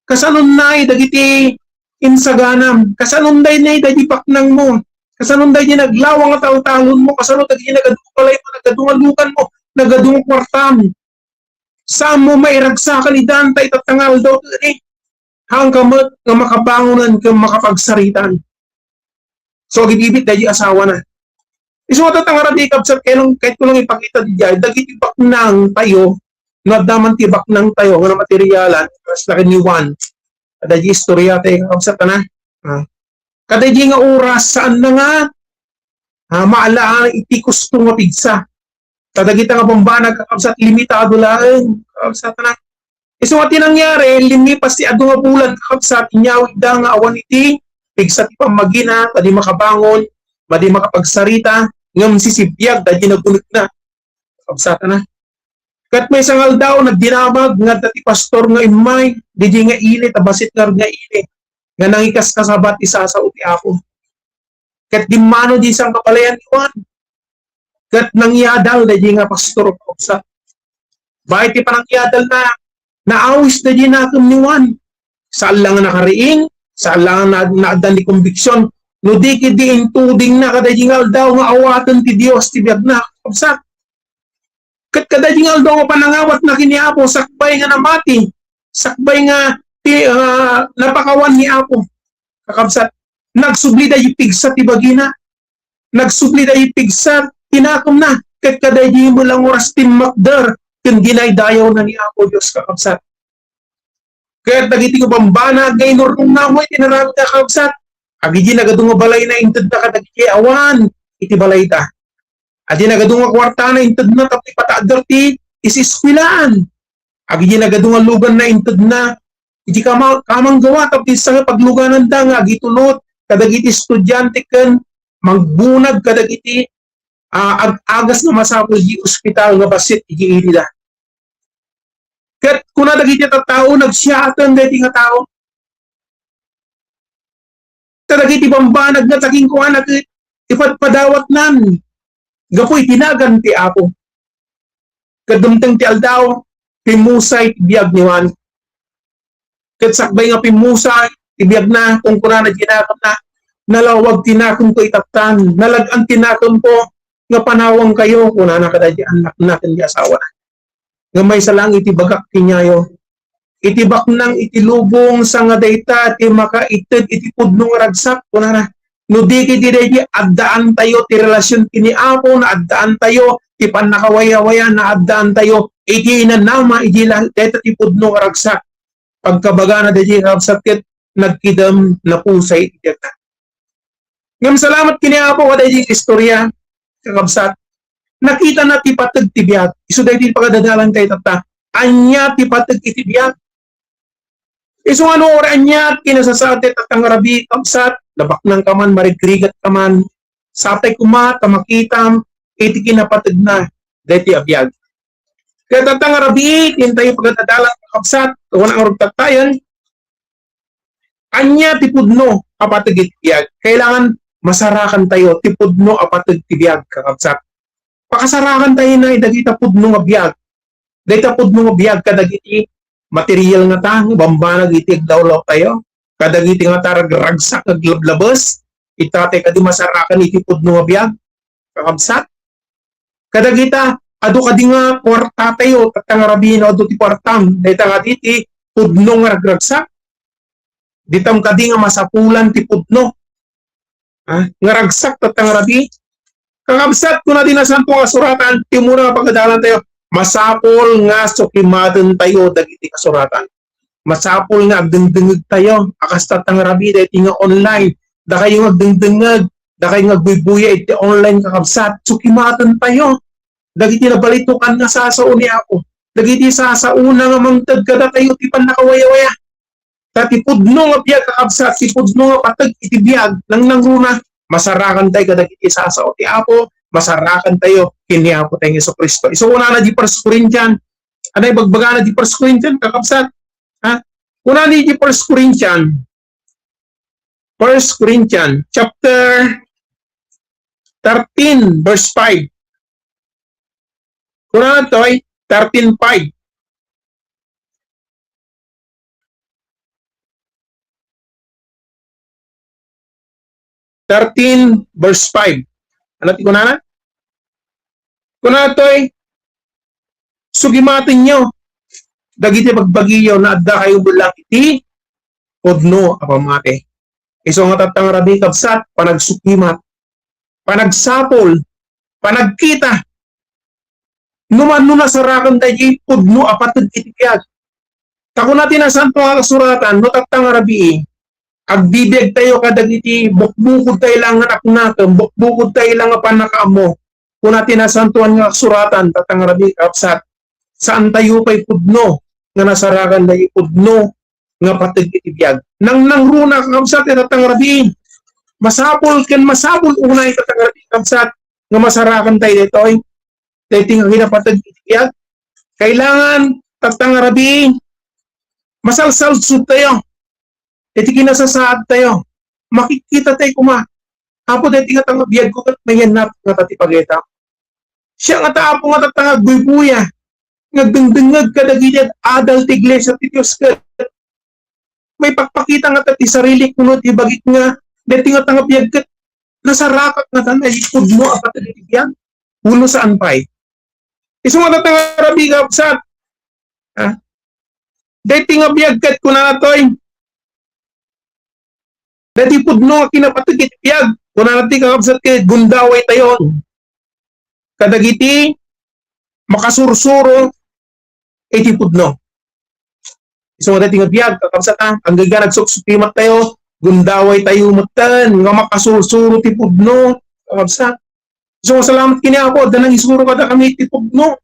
"Kasanonnay dagiti insaganam? Kasanonnay daydi baknangmo? Kasanonnay daydi naglawang a taltalonmo? Kasano dagiti nagadu nga balaymo, nagadu nga luganmo, nagadu nga kuartam? Saanmo mairagsakan idan ta itatta nga aldaw ket ni, haanka met nga makabangonan ken makapagsaritaan." So, agibibit daydi asawana. Isu nga tatangarabi, kabsat, kay lang, kayatko lang ipakita diay, dagiti baknang tayo, no adda man ti baknang tayo nga namaterialan, kas la ken ni Juan. Adda di istorya tayo, kabsat, na. Ah. Kadaydi nga oras, saan na nga, ah, maalaan iti gusto nga pigsa. Ta dagita nga bambanag, kakabsat, limitado laeng, kakabsat, na. Isu nga ti nangyari, limipas ti adu nga bulan, kakabsat, inyawidda nga awan iti pigsa ti pammagina, madi makabangon, madi makapagsarita, ngem sisibiag daydi nagunekna. Kakabsat, na. Ket maysa nga aldaw, nagdinamag nga adda ti pastor nga immay, daydi nga ili, ta bassit nga ili, nga nangikaskasabat ti sasao ti Apo. Ket dimmano di sangkabalayan ni Juan. Ket nangyadal daydi nga pastor, kakabsat. Baet ti panangyadalna, naawis daydi nakem ni Juan. Saan la nga nakariing, saan la nga na-, naaddan ti kombiksion. No di ket di intudingna kadaydi nga aldaw nga awaten ti Dios ti biagna, kakabsat. Ket kadaydi nga aldaw nga panangawatna ken ni Apo, sakbay nga namati, sakbay nga ti, ah, napakawan ni Apo, kakabsat, nagsubli daydi pigsa ti bagina. Nagsubli daydi pigsa ti nakemna. Ket kadaydi met la nga oras timmakder ken dinaydayawna ni Apo Dios, kakabsat. Ket dagiti nga bambanag nga inurnongna mo iti inaramidda, kakabsat, agidi nagadu nga balayna intedna kadagiti awan iti balayda. Adi nagadu nga kuartana intedna tapno ipataadder ti is-eskuelaan. Agidi nagadu nga luganna intedna iti kama-, kamanggawa tapno sangpaglugananda nga agitulod kadagiti estudiante ken magbunag kadagiti, ah, ag-agas nga masapul iti ospital nga bassit iti ilida. Ket kuna dagiti tattao, "Nagsiaten daydi nga tao." Ta dagiti bambanag nga takinkuana ket ipadpadawatnan gapu iti nagan ti Apo. Ket dumteng ti aldaw, pimmusay ti biag ni Juan. Ket sakbay nga pimmusay ti biagna, kunkunana ti nakemna, "Nalawag ti nakemko itattan, nalag-an ti nakemko nga panawangkayo," kunana kadaydi annakna ken di asawana. Nga maysa laeng iti bagak ti niayo. Iti baknang iti lubong, sanga dayta ti makaited iti pudno nga ragsak, kunana. No di ket daydi, addaantayo ti relasion ken ni Apo, naaddaantayo ti pannakawayawaya, naaddaantayo iti inanama, iti la-, dayta ti pudno nga ragsak. Pagkabagana daydi, kakabsat, ket nagkidem, napusay iti biagna. Ngem salamat ken ni Apo kadaydi istorya, kakabsat. Nakitana ti pateg ti biag. Isu daydi pakadadalan tayo tatta. Ania ti pateg iti biag? Isu nga no, ania ti nasasaad ti tatta nga rabii, kabsat, nabaknangka man, marigrigatka man, sapay koma ta makitam iti kinapategna daytoy a biag. Ket tatta nga rabii, ti intayo pagad-adalan, kakabsat, wen a nga rugtattayen, ania ti pudno a pateg iti biag? Kailangan masarakantayo ti pudno a pateg ti biag, kakabsat. Pakasarakantayo na dagita pudno nga biag. Dayta pudno nga biag kadagiti material ngata nga bambanag iti aglawlawtayo, kadagiti ngata ragragsak nga aglablabes, ita tay kadi masarakan iti pudno nga biag, kakabsat. Kadagita, adu kadi nga kuartatayo, tatta nga rabii no adu ti kuartam, dayta kadi ti pudno nga ragragsak. Ditam kadi nga masapulan ti pudno. Ha? Nga ragsak tatta nga rabii. Kakabsat, kuna ti Nasanto nga Kasuratan, ti umuna nga pagadalantayo, masapul nga sukimatentayo dagiti kasuratan. Masapul nga agdengdengngegtayo, a kas tatta nga rabii, daytoy nga online. Dakayo nga agdengdengngeg, dakayo nga agbuybuya iti online, kakabsat, sukimatentayo dagiti nabalitokan nga sasao ni Apo. Dagiti sasaona nga mangted kadatayo ti pannakawayawaya. Ta ti pudno nga biag, kakabsat, ti pudno nga pateg iti biag, nangnangruna, masarakantayo kadagiti sasao ti Apo, masarakantayo ken ni Apo tayo Jesu-Cristo. Isu kunana di First Corinthian, ano ibagbagana di First Corinthian, kakabsat? Ha? Kunana di First Corinthian, First Corinthian chapter thirteen, verse five. Kunana toy, thirteen five. Thirteen, verse five. Ano ti kunana? Kunana toy, sugimatenyo dagiti bagbagiyo nga adda kayo lang iti pudno a pammati. Isu nga tatta nga rabii, kabsat, panagsukimat, panagsapul, panagkita. No mano nasarakan daydi pudno a pateg iti biag. Ta kuna ti Nasanto nga Kasuratan, no tatta nga rabii, agbibiagtayo kadagiti bukbukodtayo lang nga naknakem, bukbukodtayo lang nga pannakaammo. Kuna ti Nasantoan nga Kasuratan, tatta nga rabii, kabsat, saantayo pay pudno nga nasarakan daydi pudno nga pateg iti biag. Nangnangruna, kakabsat, ita tangarabi. Masapul ken masapul unay ita tangarabi, kabsat, nga masarakan tayo ditoy. Daytoy nga kinapateg iti biag. Kailangan, ita tangarabi, masalsalsud tayo iti kinasasaad tayo. Makikita tayo kuma, Apo, daytoy nga tangarabiag ko ket mayanat nga ta ti pagayta. Siak nga ta, Apo, nga tatta nga agbuybuya, nga agdengdengngeg kadagiti ad-adal ti iglesia ti Dios, ket maipakpakita nga ta ti sarilik wenno ti bagik nga daytoy nga tangarabiag ket nasarakak nga ta, naipudno a pateg iti biag. Wenno saan pay. Isu nga tatta nga rabii, kabsat. Ha? Daytoy nga biag ket kunana toy, daytoy pudno nga kinapateg iti biag. Kunana ti kakabsat ket gundaway tayo kadagiti makasursuro iti pudno. Isu nga daytoy nga biag, kakabsat, a, agingga nagsuksukimat tayo, gundaway tayo metten nga makasursuro ti pudno, kakabsat. Isu nga salamat ken ni Apo, adda nangisuro kadakami iti pudno.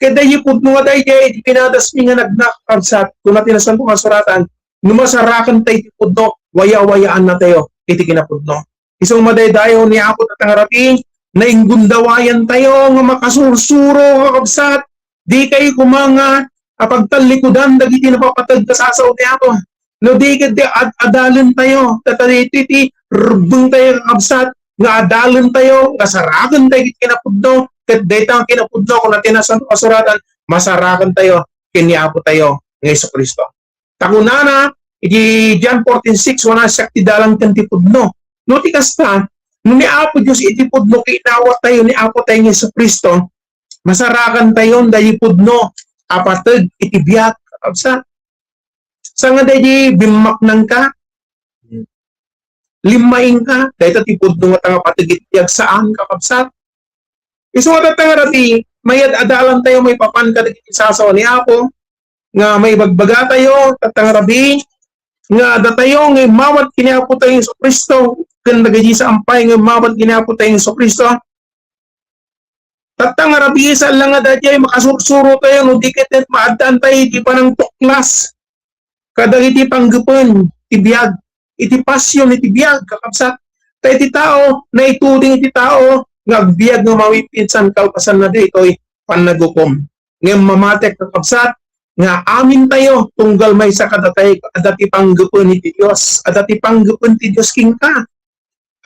Ket daydi pudno nga daydi, iti pinadasmi nga nagnak, kabsat, kuna ti Nasanto nga Suratan, no masarakan tayo iti pudno, wayawayaan na tayo iti kinapudno. Isu nga madaydayaw ni Apo ta tangarabi, nainggundawayan tayo nga makasursuro, kakabsat, di kayo kuma nga, a, pagtallikudan dagiti napapateg nga sasao ti Apo. No di ket di ad-, adalen tayo, ta daytoy ti rebbeng tayo, kakabsat, nga adalen tayo, nga saraken tayo iti kinapudno, ket dayta nga kinapudno, kuna ti Nasanto a Suratan, masaraken tayo ken ni Apo tayo nga Jesu-Cristo. Ta kunana, iti John fourteen six, wana, "Siak ti dalan ken ti pudno." No ti kasta, no ni Apo Dios iti pudno, ket inawat tayo ni Apo tayo nga Jesu-Cristo, masarakan tayo daydi pudno a pateg iti biag, kakabsat. Saan nga daydi bimmaknangka, limmaingka, dayta ti pudno nga ta nga pateg iti biag, saan, kakabsat. Isu nga tatta nga rabii, mayad-adalan tayo maipapan kadagiti sasao ni Apo, nga maibagbaga tayo, tatta nga rabii, nga datayo nga immawat ken ni Apo tayo Jesu-Cristo, ken dagiti saan pay nga immawat ken ni Apo tayo Jesu-Cristo. Tatta nga rabii, saan la nga daydiay makasursuro tayo, no di ket maaddaan tayo iti panangtuklas kadagiti panggepen ti biag, iti passion iti biag, kakabsat. Ta iti tao, naituding iti tao, nga agbiag nga mamipinsan kalpasanna daytoy pannagukom. Ngem mamatek, kakabsat, nga amintayo tunggal maysa kadatayo, adda ti panggepen iti Dios, adda ti panggepen ti Dios kenka.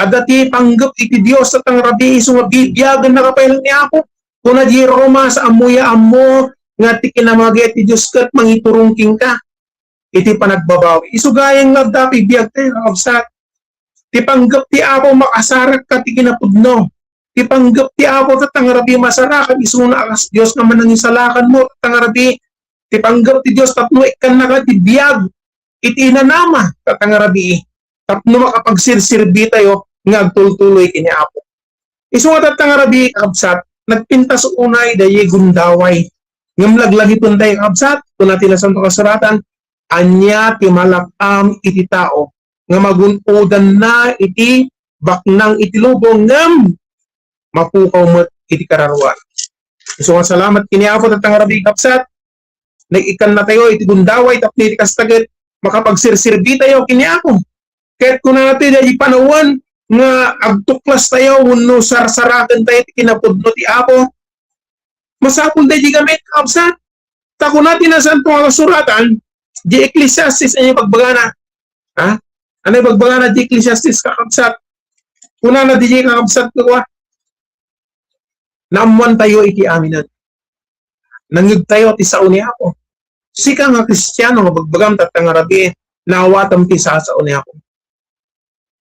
Adda ti panggep iti Dios, tatta nga rabii, isu nga bibiagennaka pay laeng ni Apo. Kuna di Roma, sa ammoyo a ammo nga ti kinamagi ti Dios ket mangiturong kenka iti panagbabawi. Isu gayam nga adda pay biagtayo, kakabsat. Ti panggep ti Apo, makasarakka ti kinapudno. Ti panggep ti Apo, tatta nga rabii, masarakan isuna a kas Dios nga manangisalakanmo, tatta nga rabii. Ti panggep ti Dios tapno ikkannaka ti biag iti inanama, tatta nga rabii, tapno makapagserserbitayo nga agtultuloy ken ni Apo. Isu nga tatta nga rabii, kakabsat, nagpintas unay daydi gundaway. Ngem laglagipentayo, kakabsat, kuna ti Nasanto a Kasuratan, ania ti malak-am iti tao nga magun-odanna iti baknang iti lubong ngem mapukaw met iti kararuan. Isu nga salamat ken ni Apo, tatta nga rabii, kakabsat, nagikannatayo iti gundaway tapno iti kasta ket makapagserserbitayo ken ni Apo. Ket kunana ti daydi panawen nga agtuklastayo wenno sarsarakentayo ti kinapudno ti Apo. Masapul daydi gamin, kakabsat. Ta kuna ti Nasanto nga Kasuratan, di Ecclesiastes, ania ibagbagana? Ha? Ania ibagbagana di Ecclesiastes, kakabsat? Kunana di kakabsat ko, ah, naammoantayo iti aminen. Nangngegtayo ti sao ni Apo. Sika nga Kristiano nga bagbagam, tatta nga rabii, naawatam ti sasao ni Apo.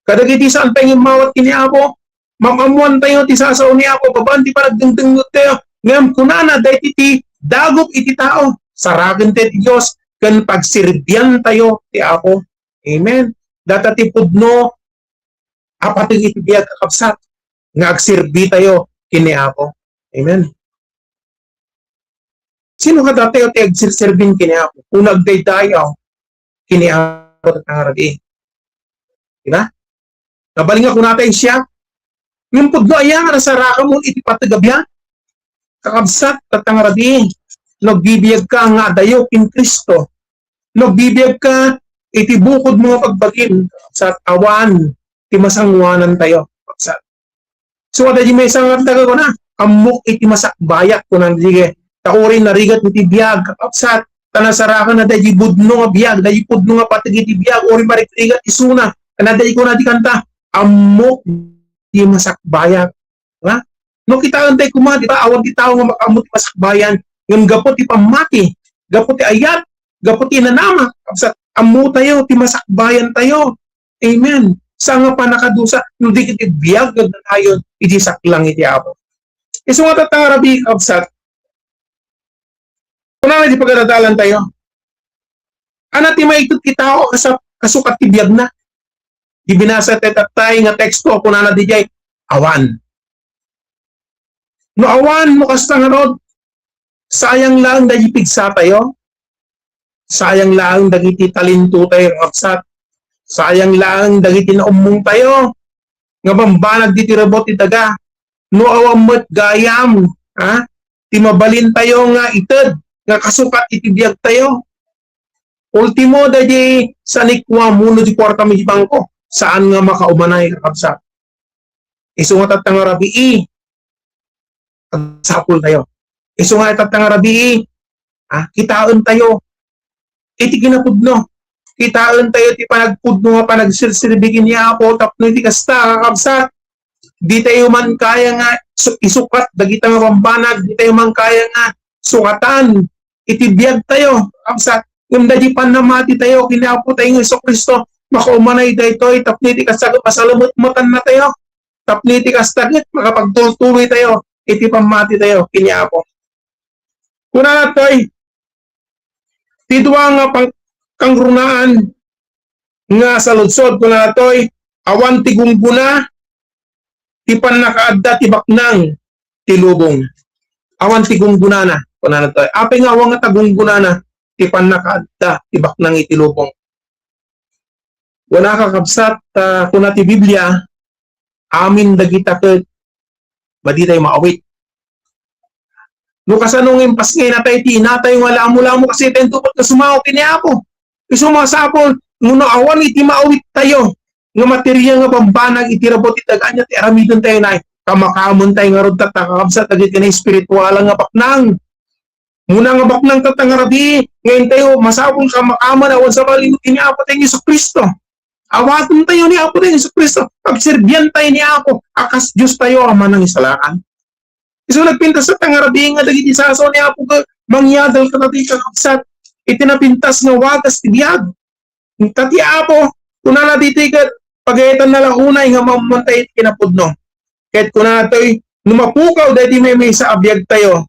Kadagiti saan tayo nga immawat ken ni Apo, maam-ammoantayo ti sasao ni Apo, babaen ti panagdengdengngegtayo. Ngem kunana, daydi ti dagup iti tao, sarakentayo ti Dios, ken pagserbiantayo ti Apo. Amen. Dayta ti pudno a pateg iti biag, kakabsat, nga agserbitayo ken ni Apo. Amen. Sino kadatayo ti agserserbin ken ni Apo? Kuna agdaydayaw ken ni Apo, tatta nga rabii. Di ba? Nabalin nga kunatayo siak, ngem pudno aya nga nasarakanmo iti pateg a biag? Kakabsat, tatta nga rabii, no agbibiagka nga adayo ken Cristo, no agbibiagka iti bukodmo nga pagbagim, kakabsat, awan ti masangoanantayo, kakabsat. So, adda di maysa nga agdaga kuna, "Ammok iti masakbayak," kuna daydi. Ta uray narigat iti biag, kakabsat, ta nasarakan na daydi pudno nga biag, daydi pudno nga pateg iti biag, uray marigrigat isuna, kana daydi kuna di kanta, "Ammok iti masakbayak." Ha? No kitaentayo koma, di ba, awan ti tao nga makaammo ti masakbayan, ngem gapu ti pammati, gapu ti ayat, gapu ti inanama, kabsat, ammotayo ti masakbayantayo. Amen. Saan nga pannakadusa, no di ket ti biag nga agnanayon iti saklang iti Apo. Isu nga tatta nga rabii, kabsat, kunana ti pagdadalantayo. Ania ti maited ti tao a kas-, kasukat ti biagna? Di binasatayo tattay nga teksto, kunana diay, awan. No awan, no kasta ngarud, sayang laeng dagiti pigsatayo, sayang laeng dagiti talentotayo, kakabsat, sayang laeng dagiti naummongtayo nga bambanag ditoy rubot ti daga. No awan met gayam, ha, ti mabalintayo nga ited nga kasukat iti biagtayo. Ultimo, daydi sanikua, mano ti kuartam iti bangko, saan nga makaumanay, kakabsat. Isu nga tatta nga rabii, agsapultayo. Isu nga tatta nga rabii, ah, kitaentayo iti kinapudno. Kitaentayo ti panagpudno nga panagserserbi ken ni Apo tapno iti kasta, kakabsat, ditayo man kaya nga su-, isukat dagita nga bambanag, ditayo man kaya nga sukatan iti biagtayo, kakabsat. Ngem daydi pannamatitayo ken ni Apotayo nga Jesu-Cristo, makaumanay daytoy tapno iti kasta ket masalametmetannatayo. Tapno iti kasta ket makapagtultuloytayo iti pammatitayo ken ni Apo. Kunana toy, ti dua nga pang-, kangrunaan nga saludsod, kunana toy, awan ti gunggona ti pannakaadda ti baknang ti lubong. Awan ti gunggonana, kunana toy. Apay nga awan nga ta gunggonana ti pannakaadda ti baknang iti lubong? Wen a, kakabsat, ta kuna ti Biblia, amin dagita ket madi tayo maawit. No kasano nga impasngay natay ti inatayo nga lamo-lamo, kasi tayo tupot nga sumao ken ni Apo. Isu masapul, no awan iti maawit tayo nga material nga bambanag iti rubot ti daga, ania ti aramiden tayo nay? Kamakaamentayo ngarud tatta, kakabsat, dagiti naespiritualan nga baknang. Muna nga baknang tatta nga rabii, nga intayo masapul kamakaamentayo awan sabali iti ni Apo tayo Jesu-Cristo. Awatentayo ni Apo tayo Jesu-Cristo. Pagserbiantayo ni Apo a kas Diostayo a manangisalakan. Isu nagpintas tatta nga rabii nga dagiti sasao ni Apo ket mangyadal kadatayo, kakabsat, iti napintas nga wagas ti biag. Ta ti Apo, kunana ditoy ket, pagayatanna la unay nga maammoantayo iti kinapudno. Ket kunana toy, no mapukaw daydi maymaysa a biagtayo,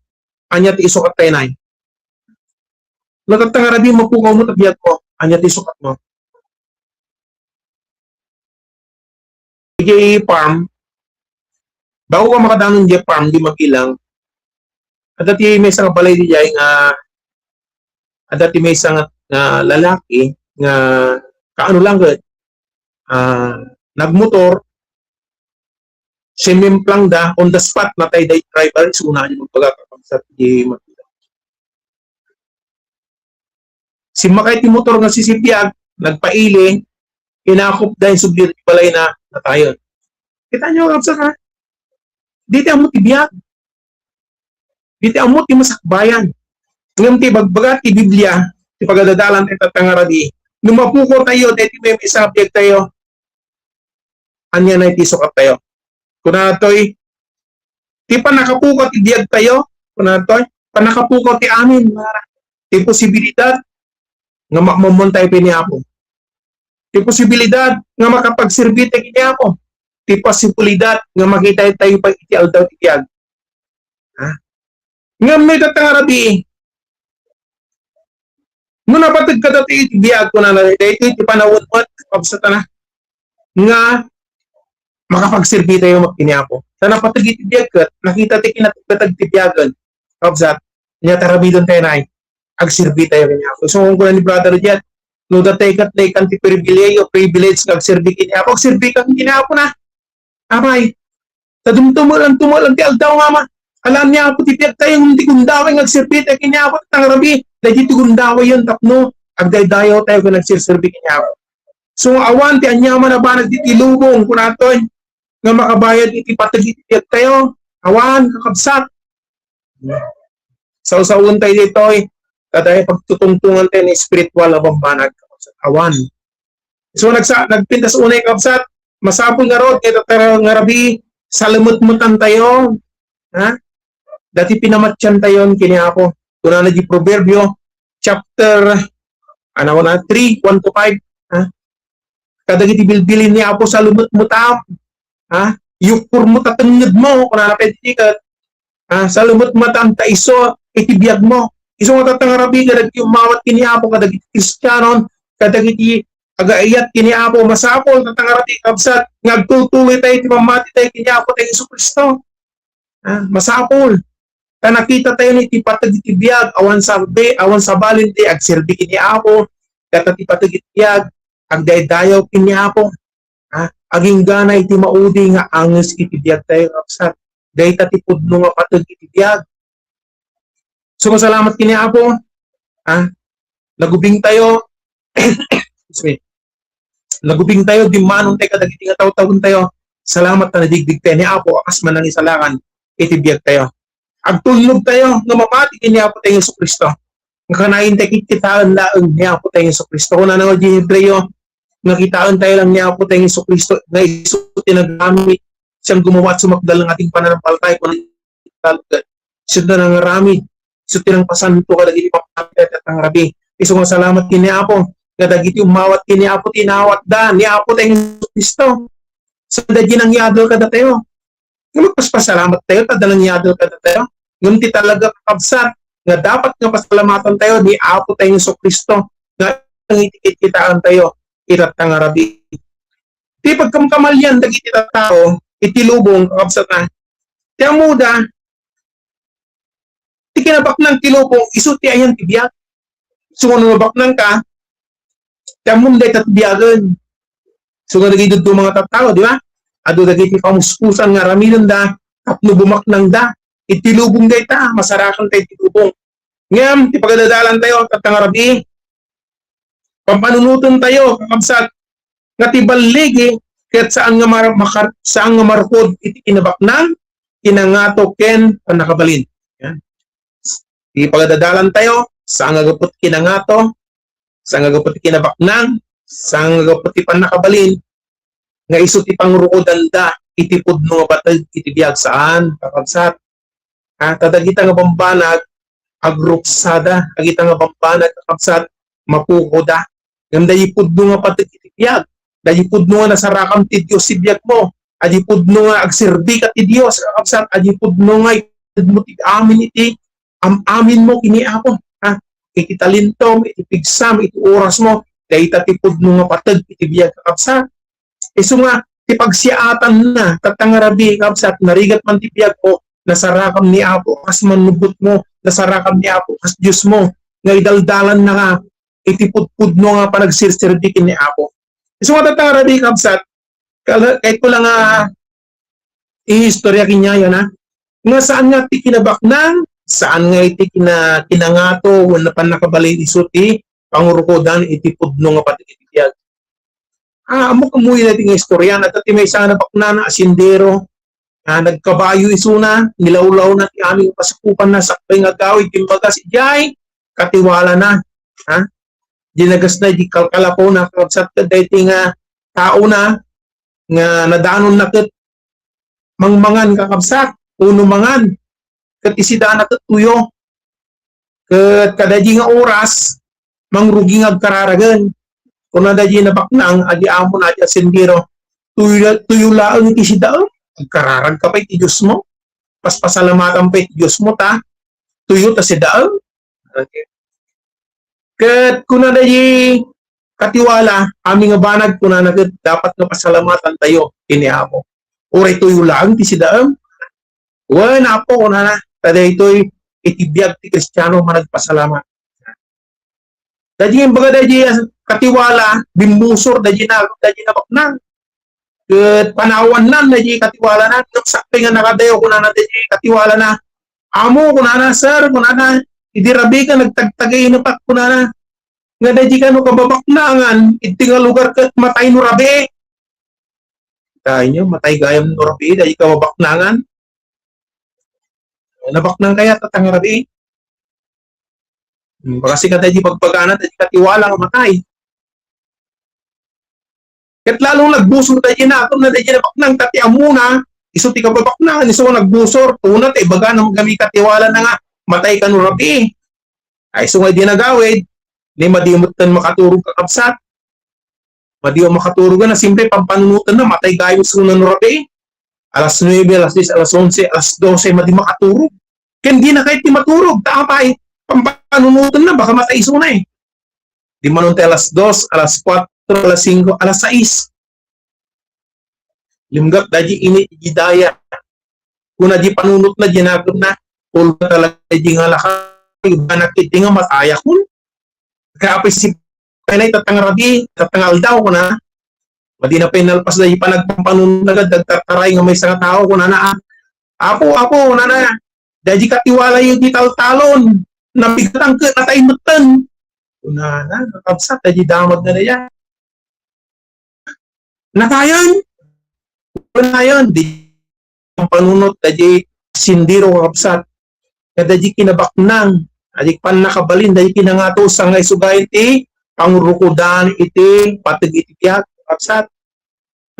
ania ti isukattayo nay? No tatta nga rabii, mapukawmo ta biagmo, ania ti isukatmo? Idiay farm, bago ka makadanon idiay farm, di mabilang. Adda ti maysa nga balay idiay nga, adda ti maysa nga, nga lalaki nga kaano lang ket, ah, nagmotor, simimplang da, on the spot, natay da driver, isuna ni magbaga, kakabsat, di mabilang. Simmakay ti motor nga sisibiag, nagpaili, inakop da, insubli ti balayna, natayen. Kita nyo, kakabsat, ha? Di ti ammo ti biag. Di ti ammo ti masakbayan. Ngem ti ibagbaga ti Biblia, ti pagadalan ti tatta nga rabii, no mapukawtayo daydi maymaysa a biagtayo, ania nay ti isukattayo? Kunana toy, ti pannakapukaw ti biagtayo, kunana toy, pannakapukaw ti amin, ti posibilidad nga ma-, maammoantayo pay ni Apo. Ti posibilidad nga makapagserbitayo ken ni Apo. Ti posibilidad nga makitatayo pay iti aldaw ti biag. Ha? Ngem no itatta nga rabii, no napateg kadatayo iti biag, kunana, daytoy ti panawen met, kabsatana, nga makapagserbitayo met ken ni Apo. Ta napateg iti biag ket, nakitatayo kinateg-kateg ti biagen. Kabsat, nia ti aramidentayo nay, agserbitayo ken ni Apo. Isu nga kuna ni Brother Jed, no datay ket naikkan ti pribilehiyo, privilege nga agserbi ken ni Apo, agserbika ken ni Apo na. Apay, ta dumdumelan, tumelan ti aldaw nga ma-, alam ni Apo ti biagtayo, ngem ti gundaway nga agserbi tayo ken ni Apo, tatta nga rabii, daydi ti gundaway yun tapno agdaydayaw tayo ken agserserbi ken ni Apo. So, awan ti aniaman a banag ditoy lubong, kunana toy, nga makabayad iti pateg iti biagtayo. Awan, kakabsat. Sawsawen tayo ditoy, kada pagtutungtungan tayo ni espiritual a bambanag. Awan. So, nagsa-, nagpintas unay, kabsat, masapul ngarud, nga ita nga rabii, salemetmetan tayo, ha? Dati pinamatian tayo ken ni Apo. Kunana di Proverbio, chapter, ano na, three, one to five, ha? Kadagiti bilbilin ni Apo, salemetmetam, ha? Yukkormo ta tengngedmo, kunana pay ti ket, ah, salemetmetam ta isu iti biagmo. Isu nga tatta nga rabii kadagiti ummawat ken ni Apo, kadagiti Kristianon, kadagiti agaayat ken ni Apo, masapul tatta nga rabii, kabsat, nga agtultuloy tayo iti pammati tayo ken ni Apo tayo Jesu-Cristo. Ah, masapul. Ta nakita tayo iti pateg iti biag, awan sabali, awan sabali ti agserbi ken ni Apo, ket ti pateg iti biag, agdaydayaw ken ni Apo. Ha? Aginggana iti maudi nga anges iti biag tayo, kabsat. Dayta ti pudno nga pateg iti biag. So, masalamat ken ni Apo. Ha? Nagubing tayo. Excuse me. Nagubing tayo, dimmanon tayo kadagiti nga tawtawen tayo. Salamat ta nadigdig tayo ni Apo, a kas manangisalakan iti biag tayo. Agtulnog tayo nga mamati ken ni Apo tayo Jesu-Cristo. Nga kanayon tayo kitkitaen laeng ni Apo tayo Jesu-Cristo. Kunana nga di Hebreo, nga kitaen tayo lang ni Apo tayo Jesu-Cristo, nga isu ti nagaramid, siya nga gumawa ket sumakdal nga ating pananampalataya, kunana, isu ti nangaramid, isu ti nangpasanto kadagiti pammati tayo tatta nga rabii. Isu nga salamat ken ni Apo, nga dagiti ummawat ken ni Apo ti inawatda ni Apo tayo Jesu-Cristo. Saan da di nangyadal kadatayo? Nga magpaspasalamat tayo, ta adda nangyadal kadatayo. Ngem ti talaga, kakabsat, nga dapat nga pasalamatan tayo ni Apo tayo Jesu-Cristo, nga iti kitkitaen tayo itatta nga rabii. Ti pagkamkamalian dagiti tattao iti lubong, kakabsat, na ti ammoda, ti kinabaknang ti lubong, isu ti ayan ti biag. So, no mabaknang ka, ti ammom dayta ti biagen. So, nga dagiti dadduma nga tattao, di ba? Adu dagiti kamuspusan nga aramidenda tapno bumaknangda. Iti lubong dayta, masarakan tayo iti lubong. Ngem, ti pagadalan tayo, tatta nga rabii, pampanunoten tayo, kakabsat, nga ti balligi, Ket saan nga mar-, makar-, saan nga marukod iti kinabaknang, kinangato ken pannakabalin. Yan. Ti pagdadalan tayo, saan nga gapu ti kinangato, saan nga gapu ti kinabaknang, saan nga gapu ti pannakabalin, nga isu ti pangrukodanda iti pudno nga pateg iti biag. Saan, kakabsat. Ha, ta dagita nga bambanag, agruksada, dagita nga bambanag, kakabsat, mapukoda. Ngem daydi pudno nga pateg iti biag, daydi pudno nga nasarakam ti Dios ti biagmo, daydi pudno nga agserbika ti Dios, kakabsat, daydi pudno nga itedmo ti amin iti am-aminmo ken ni Apo, ha? Iti talentom, iti pigsam, iti orasmo, dayta ti pudno nga pateg iti biag, kakabsat. Isu nga, ti pagsiatanna, tatta nga rabii, kabsat, narigat man ti biagmo, nasarakam ni Apo kas mannubbotmo, nasarakam ni Apo kas Diosmo, nga idaldalannaka iti pudpudno nga panagserserbi ken ni Apo. Isu nga, tatta nga rabii, kabsat, kala-, kayatko lang nga iistorya kenka, ha? Nga saan nga ti kinabaknang, saan nga iti kina-, kinangato, wenno pannakabalin, isu ti pangurukodan iti pudno nga pateg iti biag. Ah, ammok ammoyo dayta nga istorya. Adda ti maysa nga nabaknang a sendero. Ah, nagkabayo isuna, nilawlawna ti amin nga pasakupanna, sakbay nga agawid, imbaga sadiay, katiwalana. Ha? Dinagasna idi kalkalapawna, kakabsat, ket daytoy nga taona nga nadanonna ket mangmangan, kakabsat, uno mangan. Ket isidana ket tuyo. Ket kadaydi nga oras, mangrugi nga agkararagen. Kuna daydi nabaknang, adi amona adi a sendero, "Tuyo, tuyo laeng iti sidaem. Agkararagka pay iti Diosmo. Paspasalamatan pay iti Diosmo ta tuyo ta sidaem." Ket kuna daydi katiwala, amin nga banag, kunana ket, "Dapat nga pasalamatantayo ken ni Apo. Uray tuyo laeng ti sidaem." "Wen, Apo," kunana, "ta daytoy iti biag ti Kristiano nga nagpasalamat." Daydi imbaga daydi katiwala, bimmusor daydi na, daydi nabaknang. Ket panawanna daydi katiwalana, ngem sakbay nga nakadayaw, kunana daydi katiwalana, "Amo," kunana, "sir," kunana, "idi rabii ka, nagtagtagaynapak," kunana, "nga daydi kano kababaknangan iti nga lugar ket matay no rabii." Tayo, matay gayam no rabii, daydi kababaknangan. Nabaknang kayat, tatta nga rabii? Hmm, baka sika daydi bagbagana, daydi katiwala nga matay. Ket lalong nagbusor daydi na, ket na daydi nabaknang, ta ti ammona, isu ti kababaknangan, isu nga nagbusor, tuna ta ibagana, gapu katiwalana nga matay kano rabii. Ay, isu nga idi nagawid, ni madi metten makaturog, kakabsat. Madi a makaturog, na simple pampanunotenna, matay gayam isuna no rabii. Alas nuebe, alas diyes, alas onse, alas dose, madi makaturog. Ken dina kayat ti maturog, ta apay, pampanunotenna, baka matay isuna eh. Di manon ti alas dos, alas kuatro, alas singko, alas sais. Limgak daydi init iti daya. Kuna di panunotna, dinagepna, "Pulba talaga di nga lakay, banak iti nga matayakon." Kaya apay si Penay, tatta nga rabii, tatta nga aldaw, kuna. Madi na pay nalpas daydi panagpampanunotna, nagad-, nagtartaray nga maysa nga tao, kunana, "Apo, apo," kunana, "daydi katiwalayo di taltalon, nabigatang ket natay metten." Kunana, kakabsat, daydi damag nga daydi. Natayan. Natayan. Di panunot daydi sendero, kakabsat. Kadaydi kinabaknang, daydi pannakabalin, daydi kinangato, saan nga isu gayen ti pangurukodan iti pateg iti biag, kakabsat.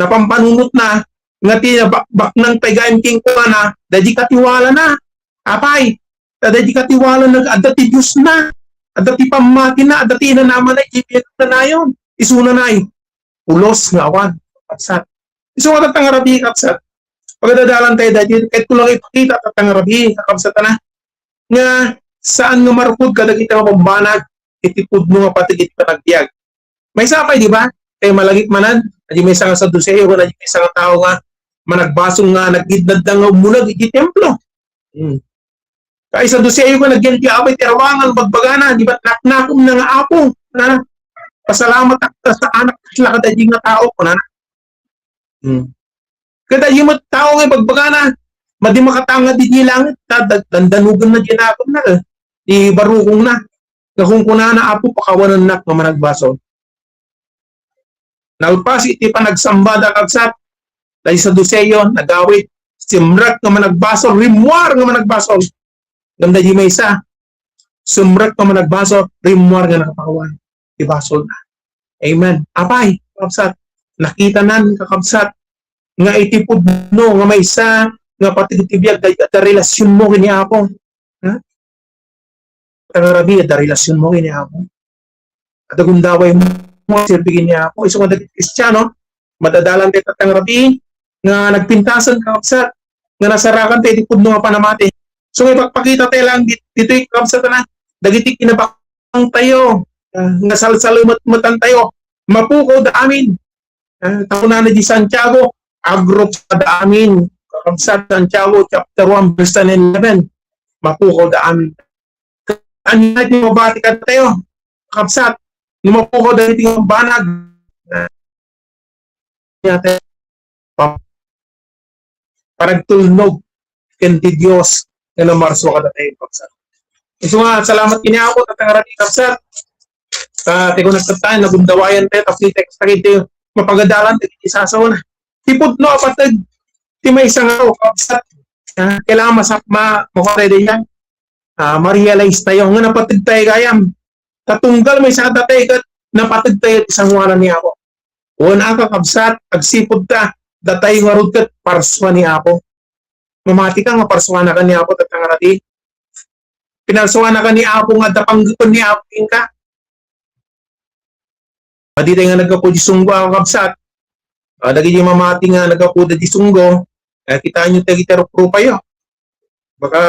Napampanunotna, nga ti nabakbaknang pay gayen kenkuana, daydi katiwalana. Apay, ta daydi katiwalana, adda ti Diosna, adda ti pammatina, adda ti inanamana, iti biag kanayon. Isuna nay, pulos nga awan, kakabsat. Isu nga tatta nga rabii, kakabsat. Pagdadalan tayo daydi, kayatko lang ipakita, tatta nga rabii, kakabsat, na, nga saan nga marukod kadagiti nga bambanag iti pudno nga pateg iti panagbiag. Maysa pay, di ba? Kay malagip manen, adi maysa nga Saduseo, ken adi maysa nga tao nga managbasol nga nagidnadda nga umulag iti templo. Hmm. Kay Saduseo nga nagyan ti abay ti arawangan, bagbagana, di ba, naknakem na nga, "Apo, na, pasalamat ak ta saanak kasla kadaydi nga tao," kunana. Hmm. Kadaydi met tao nga ibagbagana, madi makatangad iti langit, ta dag-, dandanogen na di nakem na, eh. Ibarukong na. Nga kunkunana, "Apo, pakawanennak nga managbasol." Nalpas iti panagsambada, kabsat, dagiti Saduseo, nagawid, simrek nga managbasol, rimmuar nga managbasol. Ngem dagiti maysa, simrek nga managbasol, rimmuar nga nakapawan ti basolna. Amen. Apay, kakabsat, nakitanan, kakabsat, nga iti pudno nga maysa nga pateg ti biag, da, da relasyonmo ken ni Apo. Ha? Tatang Rabi, da relasyonmo ken ni Apo. Adda gundawaymo, serbi ken ni Apo. Isu nga dagiti Kristiano, madadalan ti Tatang Rabi nga nagpintasen, kakabsat, nga nasarakan ti iti pudno nga panamati. So, ipagpakita tayo lang dit-, ditoy, kakabsat, na dagiti kinabaknang tayo, ah, nga salsalemetmetan tayo, mapukaw da amin. Ah, ta kunana di Santiago, agrupsada amin. Kakabsat, Santiago chapter one, verse ten and eleven. Mapukaw da amin. Ania ti mabati kadatayo? Kakabsat, no mapukaw dagiti nga banag, ah, ania ti pa-, panagtulnog ken ti Dios nga namarsua kadatayo, kakabsat. Isu nga, salamat ken ni Apo, Tatang Rabi, kakabsat. Ta, ti kunam ket tayo, nagundawayan tayo, tapno iti, iti mapagadalan, iti sasaona. Ti pudno a pateg, ti maysa nga, kakabsat. Ah, kailangan masap-, ma-, makuha tayo diyan. Ah, ma-realize tayo nga napateg tayo gayam. Ta tunggal maysa kadatayo ket napateg tayo iti sangoanan ni Apo. Wen a, kakabsat, agsipud ta, datayo ngarud ket parsua ni Apo. Mamati ka nga parsuanaka ni Apo, Tatang Rabi. Pinarsuanaka ni Apo nga adda panggepen ni Apo kenka. Dayta nga naggapu di Sunggo, a, kakabsat. Ah, dagiti mamati nga naggapuda di Sunggo, eh, kitaenyo dagiti ruprupayo. Baka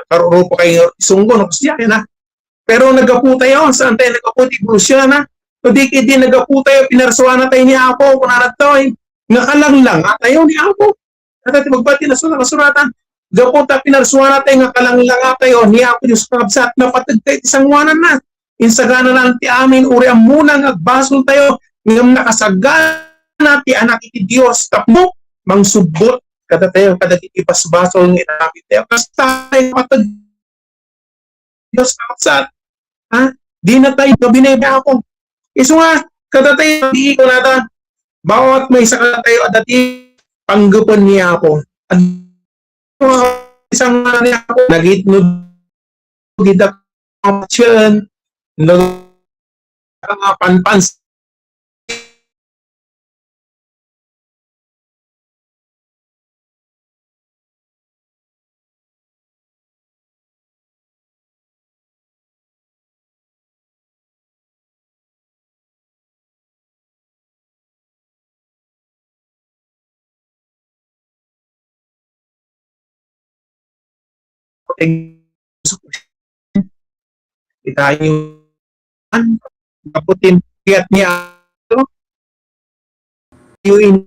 karurupakayo ti Sunggo, no, kasdiay, na. Pero naggapu tayo, saan tayo naggapu ti evolusyonana? No di, di naggapu tayo, pinarsuana tayo ni Apo, kunana tayo, eh, nga kalanglanga tayo ni Apo. Ket ti magbati, nasurat, nasuratan, gapu ta pinarsuana tayo nga kalanglanga tayo ni Apo Dios, kakabsat, napateg tayo ti sangoananna. Insagana lang ti amin, uray ammona nga agbasol tayo, ngem nakasagana ti Anak iti Dios tapno mangsubbot kadatayo kadagiti basbasol nga inaramid tayo. Kasta tayo napateg Dios, kakabsat. Ha? Dina tayo nga binaybayaw. Isu nga, kadatayo, di kunata, bawat maysa kadatayo, adda ti panggepen ni Apo. Isang ni Apo, nagitno dida kapatien, no, panpans Kitaenyo, gapu ti payat ni Apo, yu in-,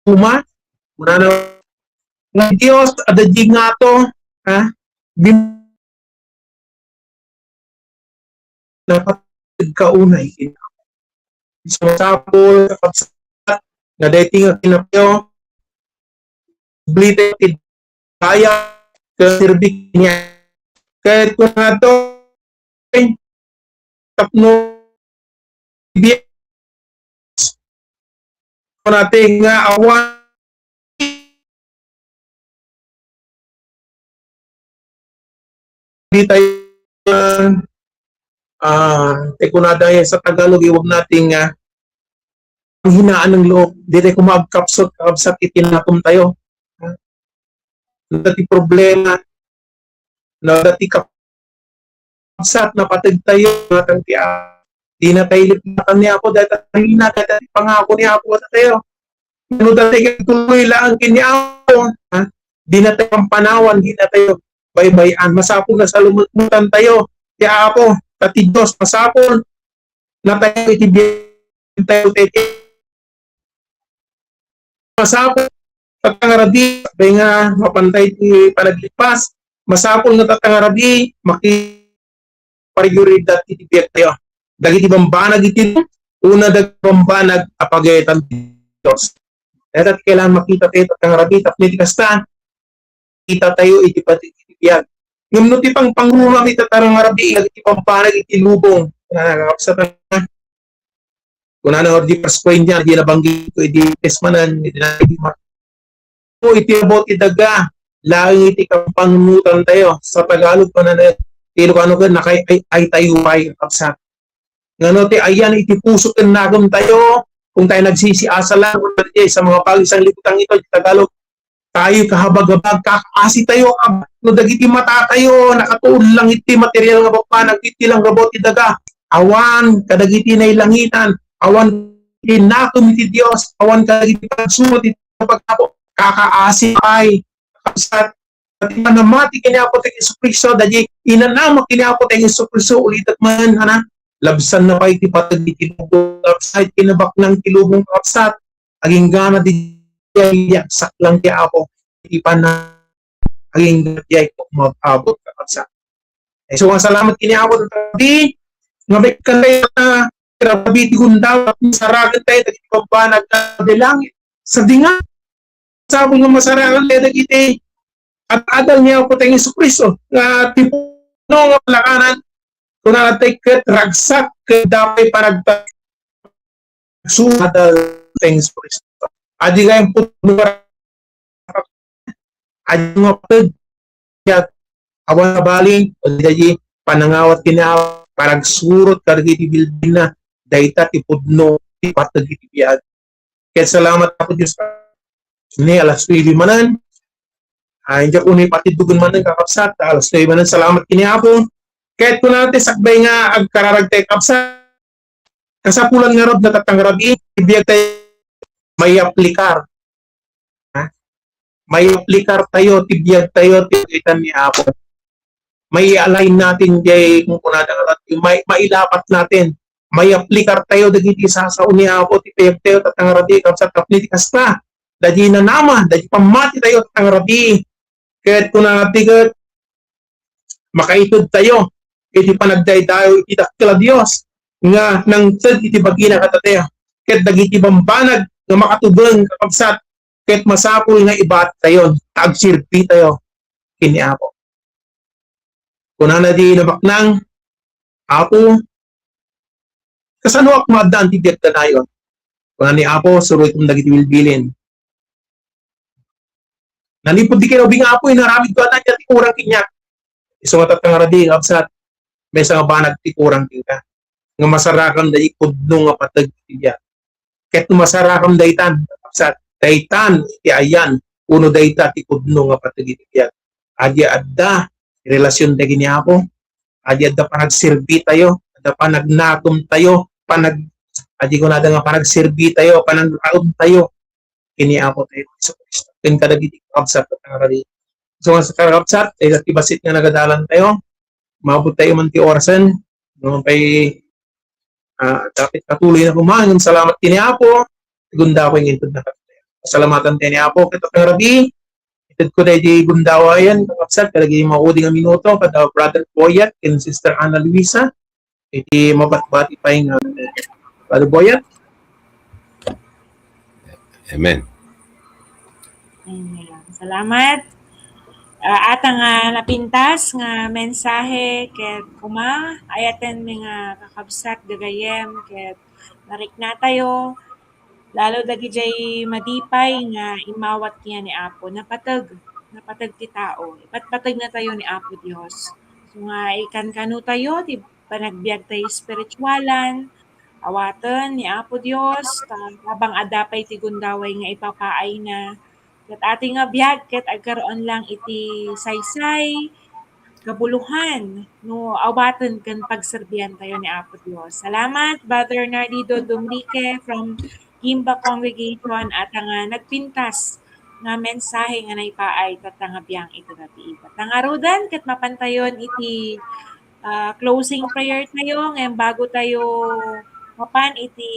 uma, kunana, nga Dios, adda di ngato, ha? Bim-, napateg ka unay. Masapul, kakabsat, nga daytoy nga kinapuyo, blite ti daya, ket serbi niya. Ket kunana to, tapno natin nga awan di tayo, ah, ti kunada sa Tagalog, iwag natin nga ang hinaan ng loob, di tayo kumagkapsot, kakabsat, itinakom tayo. Dati problema, na dati kap-, Sat napateg tayo, nga ti Apo. Di na tayo lipatan ni Apo, dahil tayo na, dahil tayo pangako ni Apo sa tayo. Ano dati tuloy lang ken ni Apo, ha? Di na tayo pampanawan, di na tayo baybayan. Masapul nga salumutan tayo ti Apo, ta ti Dios, masapul na tayo iti biag tayo, ti masapul, Tatang Rabi, bay nga mapantay ti panaglikpas, masapul nga Tatang Rabi, maki-, prioridad iti biag tayo. Dagiti bambanag iti, una, dagiti bambanag a pagayatan ti Dios. Dayta ti kailangan makita tayo, Tatang Rabi, tapno iti kasta, kita tayo iti pati iti biag. Ngem no ti pangpangruram ita, Tatang Rabi, dagiti bambanag iti lubong, na nakakapsat na. Kunana nga di First Corinthians, di nabanggit ko, idi test manen, idi na-, iti about ti daga, laeng iti kapannunotan tayo. Sa Tagalog, kunana, ti Ilocano ken, nakay-, ay, ay tayo pay, kabsat. Ngano ti ayan iti puso ken nakem tayo, kung tayo nagsisiasa lang, kunana di, sa mga pag-isang libutang ito, iti Tagalog, tayo kahabag-habag, kakaasi tayo, ab-, no dagiti mata tayo, nakatuon lang iti material nga bambanag, iti lang rabaw ti daga, awan kadagiti nailangitan, awan iti nakem iti Dios, awan kadagiti pagsurat iti pagkapo, kakaasi pay, kabsat, ti panamati ken ni Apo ti Jesu-Cristo, dagiti inanama ken ni Apo ti Jesu-Cristo, ulitek man, ana, labsanna pay ti pateg iti lubong, labsay ti nabaknang ti lubong, kabsat, aginggana di, di agsaklang ti Apo, iti panna-, aginggana di ay mag-abot, kabsat. Ay, so, salamat ken ni Apo, tabi, nga may kalay na, grabe ti gundaway, saragan tayo, dagiti pambanag nga di langit. Sa dinga, sabon nga masarakan tayo, dagiti, at adal ni Apo tayong Jesu-Cristo, nga ti puno nga palakanan, kunana tayo ket ragsak, ket dapay panagta-, sumada tayong Jesu-Cristo. Adi nga yung puno, adi nga pagbiag, awan nabalin, o di panangawat ken ni Apo, panagsurot kadagiti bilbilna, dayta ti pudno, ti pateg iti biag. Ket salamat, Apo Dios, ni alas nuebe manen. Ay, diak unay patiddogen manen, kakabsat, alas nuebe manen, salamat ken ni Apo. Ket kunana ti sakbay nga agkararag tayo, kabsat, kasapulan ngarud nga tatta nga rabii, ti biag tayo, maiaplikar. Ha? Maiaplikar tayo, ti biag tayo, ti biag ni Apo. Mai-align natin, jay, kung kunada nga, mai-, mailapat natin. Maiaplikar tayo, dagiti sasao ni Apo, ti biag tayo, tatta nga rabii, kabsat, tapno ti kasta, dagiti nanama, dagiti pammati tayo, tatta nga rabii. Ket kunana ti ket, makaited tayo iti panagdaydayaw iti dakkel a Dios nga nangted iti bagina kadatayo. Ket dagiti bambanag nga makatubeng, kakabsat, ket masapul nga ibaat tayo, ta agserbi tayo ken ni Apo. Kunana di nabaknang, Apo, kasanoak maaddaan ti biagta dayon? Kuna ni Apo, suroykom dagiti bilbilin. Nanipud di kinaubing Apo, inaramidko a ania ti kurang kaniak. Isu nga tatta nga rabii, kabsat, maysa nga banag ti kurang kenka. Nga masarakam dagiti pudno nga pateg iti biag. Ket no masarakam daytan, kabsat, daytan iti ayan, wenno dayta ti pudno nga pateg iti biag. Adi adda relasion dagiti ni Apo. Adi adda panagserbi tayo, adda panagnakem tayo, panag-, adi kunada nga panagserbi tayo, panangraem tayo ken ni Apo tayo Jesu-Cristo. Ken kadagiti kakabsat ket nangrari. So, nga sa kakabsat, iti bassit nga nagadalan tayo, maabot tayo man ti orasen, no, pay, ah, dapat patuloy na kumain. Salamat ken ni Apo, gunda ko yung intud na katayo. Salamatan tayo ni Apo, ket tatta nga rabii, ited ko tayo di gundawayan, kakabsat, kadagiti maudi nga minuto, kada Brother Boyet, ken Sister Ana Luisa, iti mabatbati pay nga, Brother Boyet. Amen. Amen. Salamat. Ah, ata nga napintas nga mensahe ket kuma, ayaten mi nga kakabsat gagayem ket nariknatayo, lalo dagijay madipay nga immawat kaniak ni Apo. Napateg, napateg ti tao. Ipatpategnatayo ni Apo Dios. So nga, ikankano tayo ti panagbiag tayo espiritualan, awaten ni Apo Dios, ta tabang adda pay ti gundaway nga ipapaayna. Ket ati nga biag, ket agkaroon lang iti saysay, kabulohan, no awaten ken pagserbian tayo ni Apo Dios. Salamat, Brother Nardido Dumrique from Gimba Congregation, ata nga nagpintas nga mensahe nga naipaay tatta nga biag iti rabii. Ket nangaruden, ket mapantayon iti ah, closing prayer tayo, ngem bago tayo mapan iti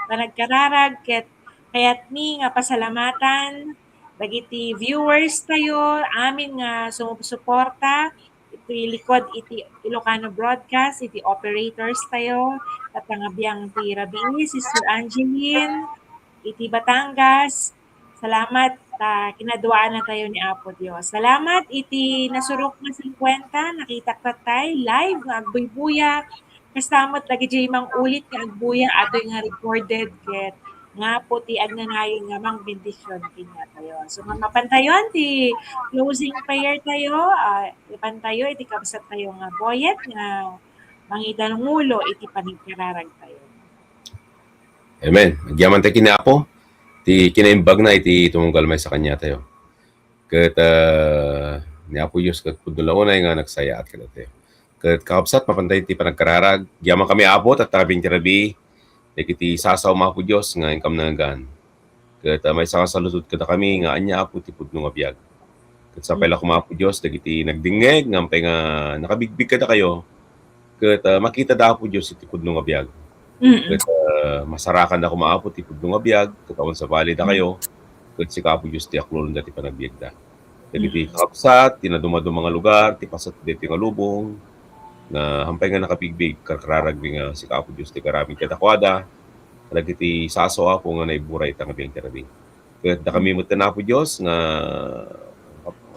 panagkararag, ket kayatmi nga pasalamatan dagiti viewers tayo, amin nga sumusuporta iti likod iti Ilocano Broadcast, iti operators tayo, ket nga biag ti rabii, Sister Angeline, iti Batangas, salamat ta kinaduaanna tayo ni Apo Dios. Salamat iti nasurok nga singkuenta, nakitak tattay live nga agbuybuya. Kasta met dagiti mangulit nga agbuya, atoy nga recorded, ket nga po ti agnanayon nga mangbendision kaniatayo. So, nga mapantayon ti closing prayer tayo, ah, ipantayo iti kabsat tayo nga Boyet nga mangidangulo iti panagkararag tayo. Amen. Agyaman tayo kini Apo, ti kinaimbag na iti tumunggal maysa kaniatayo. Ket, ah, ni Apo Dios ket pudno la unay nga nagsayaat kadatayo. Ket kakabsat, mapantayon ti panagkararag. Agyaman kami Apo, tatta nga abiag ti rabii, dagiti sasao, Apo Dios, nga inkam nangngegan. Ket, ah, maysa nga saludsod kadakami nga ania, Apo, ti pudno nga biag. Ket sapay la koma, Apo Dios, dagiti nagdingngeg nga ampay nga nakabigbig kadakayo, ket, ah, makitada, Apo Dios, iti pudno nga biag. Ket, ah, masarakanda koma, Apo, ti pudno nga biag, ket awan sabali dakayo, ket sika, Apo Dios, ti aklolonda ti panagbiagda. Dagiti kakabsat ti nadumaduma nga lugar, ti paset daytoy nga lubong, nga ampay nga nakabigbig, karkararagmi nga sika, Apo Dios, ti agaramid kadakuada, dagiti sasao, Apo, nga naiburay ita nga abiag ti rabii. Ket dakami met, Apo Dios, nga,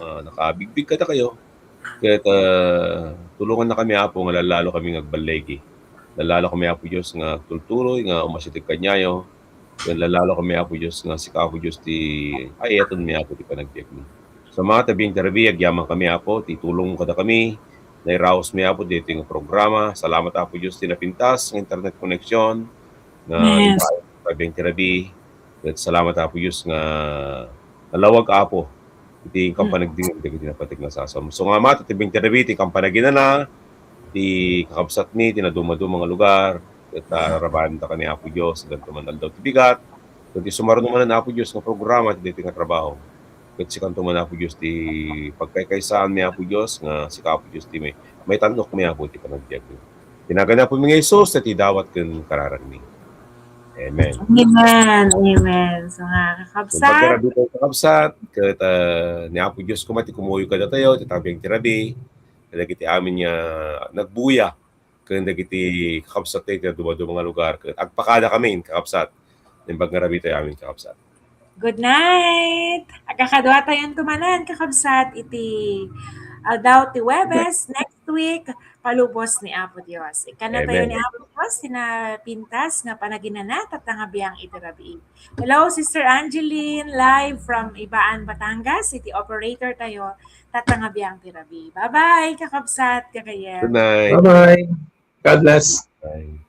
ah, nakabigbig kadakayo, ket, ah, tulongannakami, Apo, nga lallalo kami nga agballigi. Lallalo kami, Apo Dios, nga agtultuloy nga umasideg kaniayo. Ket lallalo kami, Apo Dios, nga sika, Apo Dios, ti ay-ayatenmi, Apo, ti panagbiagmi. Sa mga tabiang tarabi, agyaman kami, Apo, ti tulong kadakami, nairaos mi, Apo, daytoy nga programa. Salamat, Apo Dios, ti napintas nga internet connection nga Yes. ibabaga tabiang tarabi. Ket salamat, Apo Dios, nga nalawag, Apo, iti Mm. kampanagdingeg dagiti napateg nga sasao. So nga, Ama, ti tabiang tarabi, ti kampanaginana, ti kakabsatmi, ti nadumaduma nga lugar, ket, ah, rarabaen ta kaniayo, Apo Dios, addanto man aldaw ti bigat, ket ti sumaruno manen, Apo Dios, nga programa, ti daytoy nga trabaho. Ket sikanto man, Apo Dios, ti pagkaykaysaanmi, Apo Dios, nga sika, Apo Dios, ti may, maitannokmi, Apo, ti panagbiagmi. Ti nagan ni Apomi nga Jesus, ti dawat ken kararagmi. Amen. Amen. Amen. So nga, kakabsat. Pagkarabitaw, kakabsat, ket, ah, ni Apo Dios koma ti kumuyo kadatayo, ti tabiang ti rabi, dagiti amin nga nagbuya, ken dagiti kakabsat tayo, ti nadumaduma nga lugar, ket agpakada kami, kakabsat. Naimbag nga rabi tayo amin, kakabsat. Good night. Agkakaduatayon to manen, kakabsat, iti aldaw ti Huwebes, next week, palubos ni Apo Dios. Ikkanna tayo Amen. Ni Apo Dios, ti napintas nga panaginana, tatta nga biang iti rabii. Hello, Sister Angeline, live from Ibaan, Batangas, iti operator tayo, tatta nga biang ti rabii. Bye-bye, kakabsat, kakayem. Good night. Bye-bye. God bless. Bye.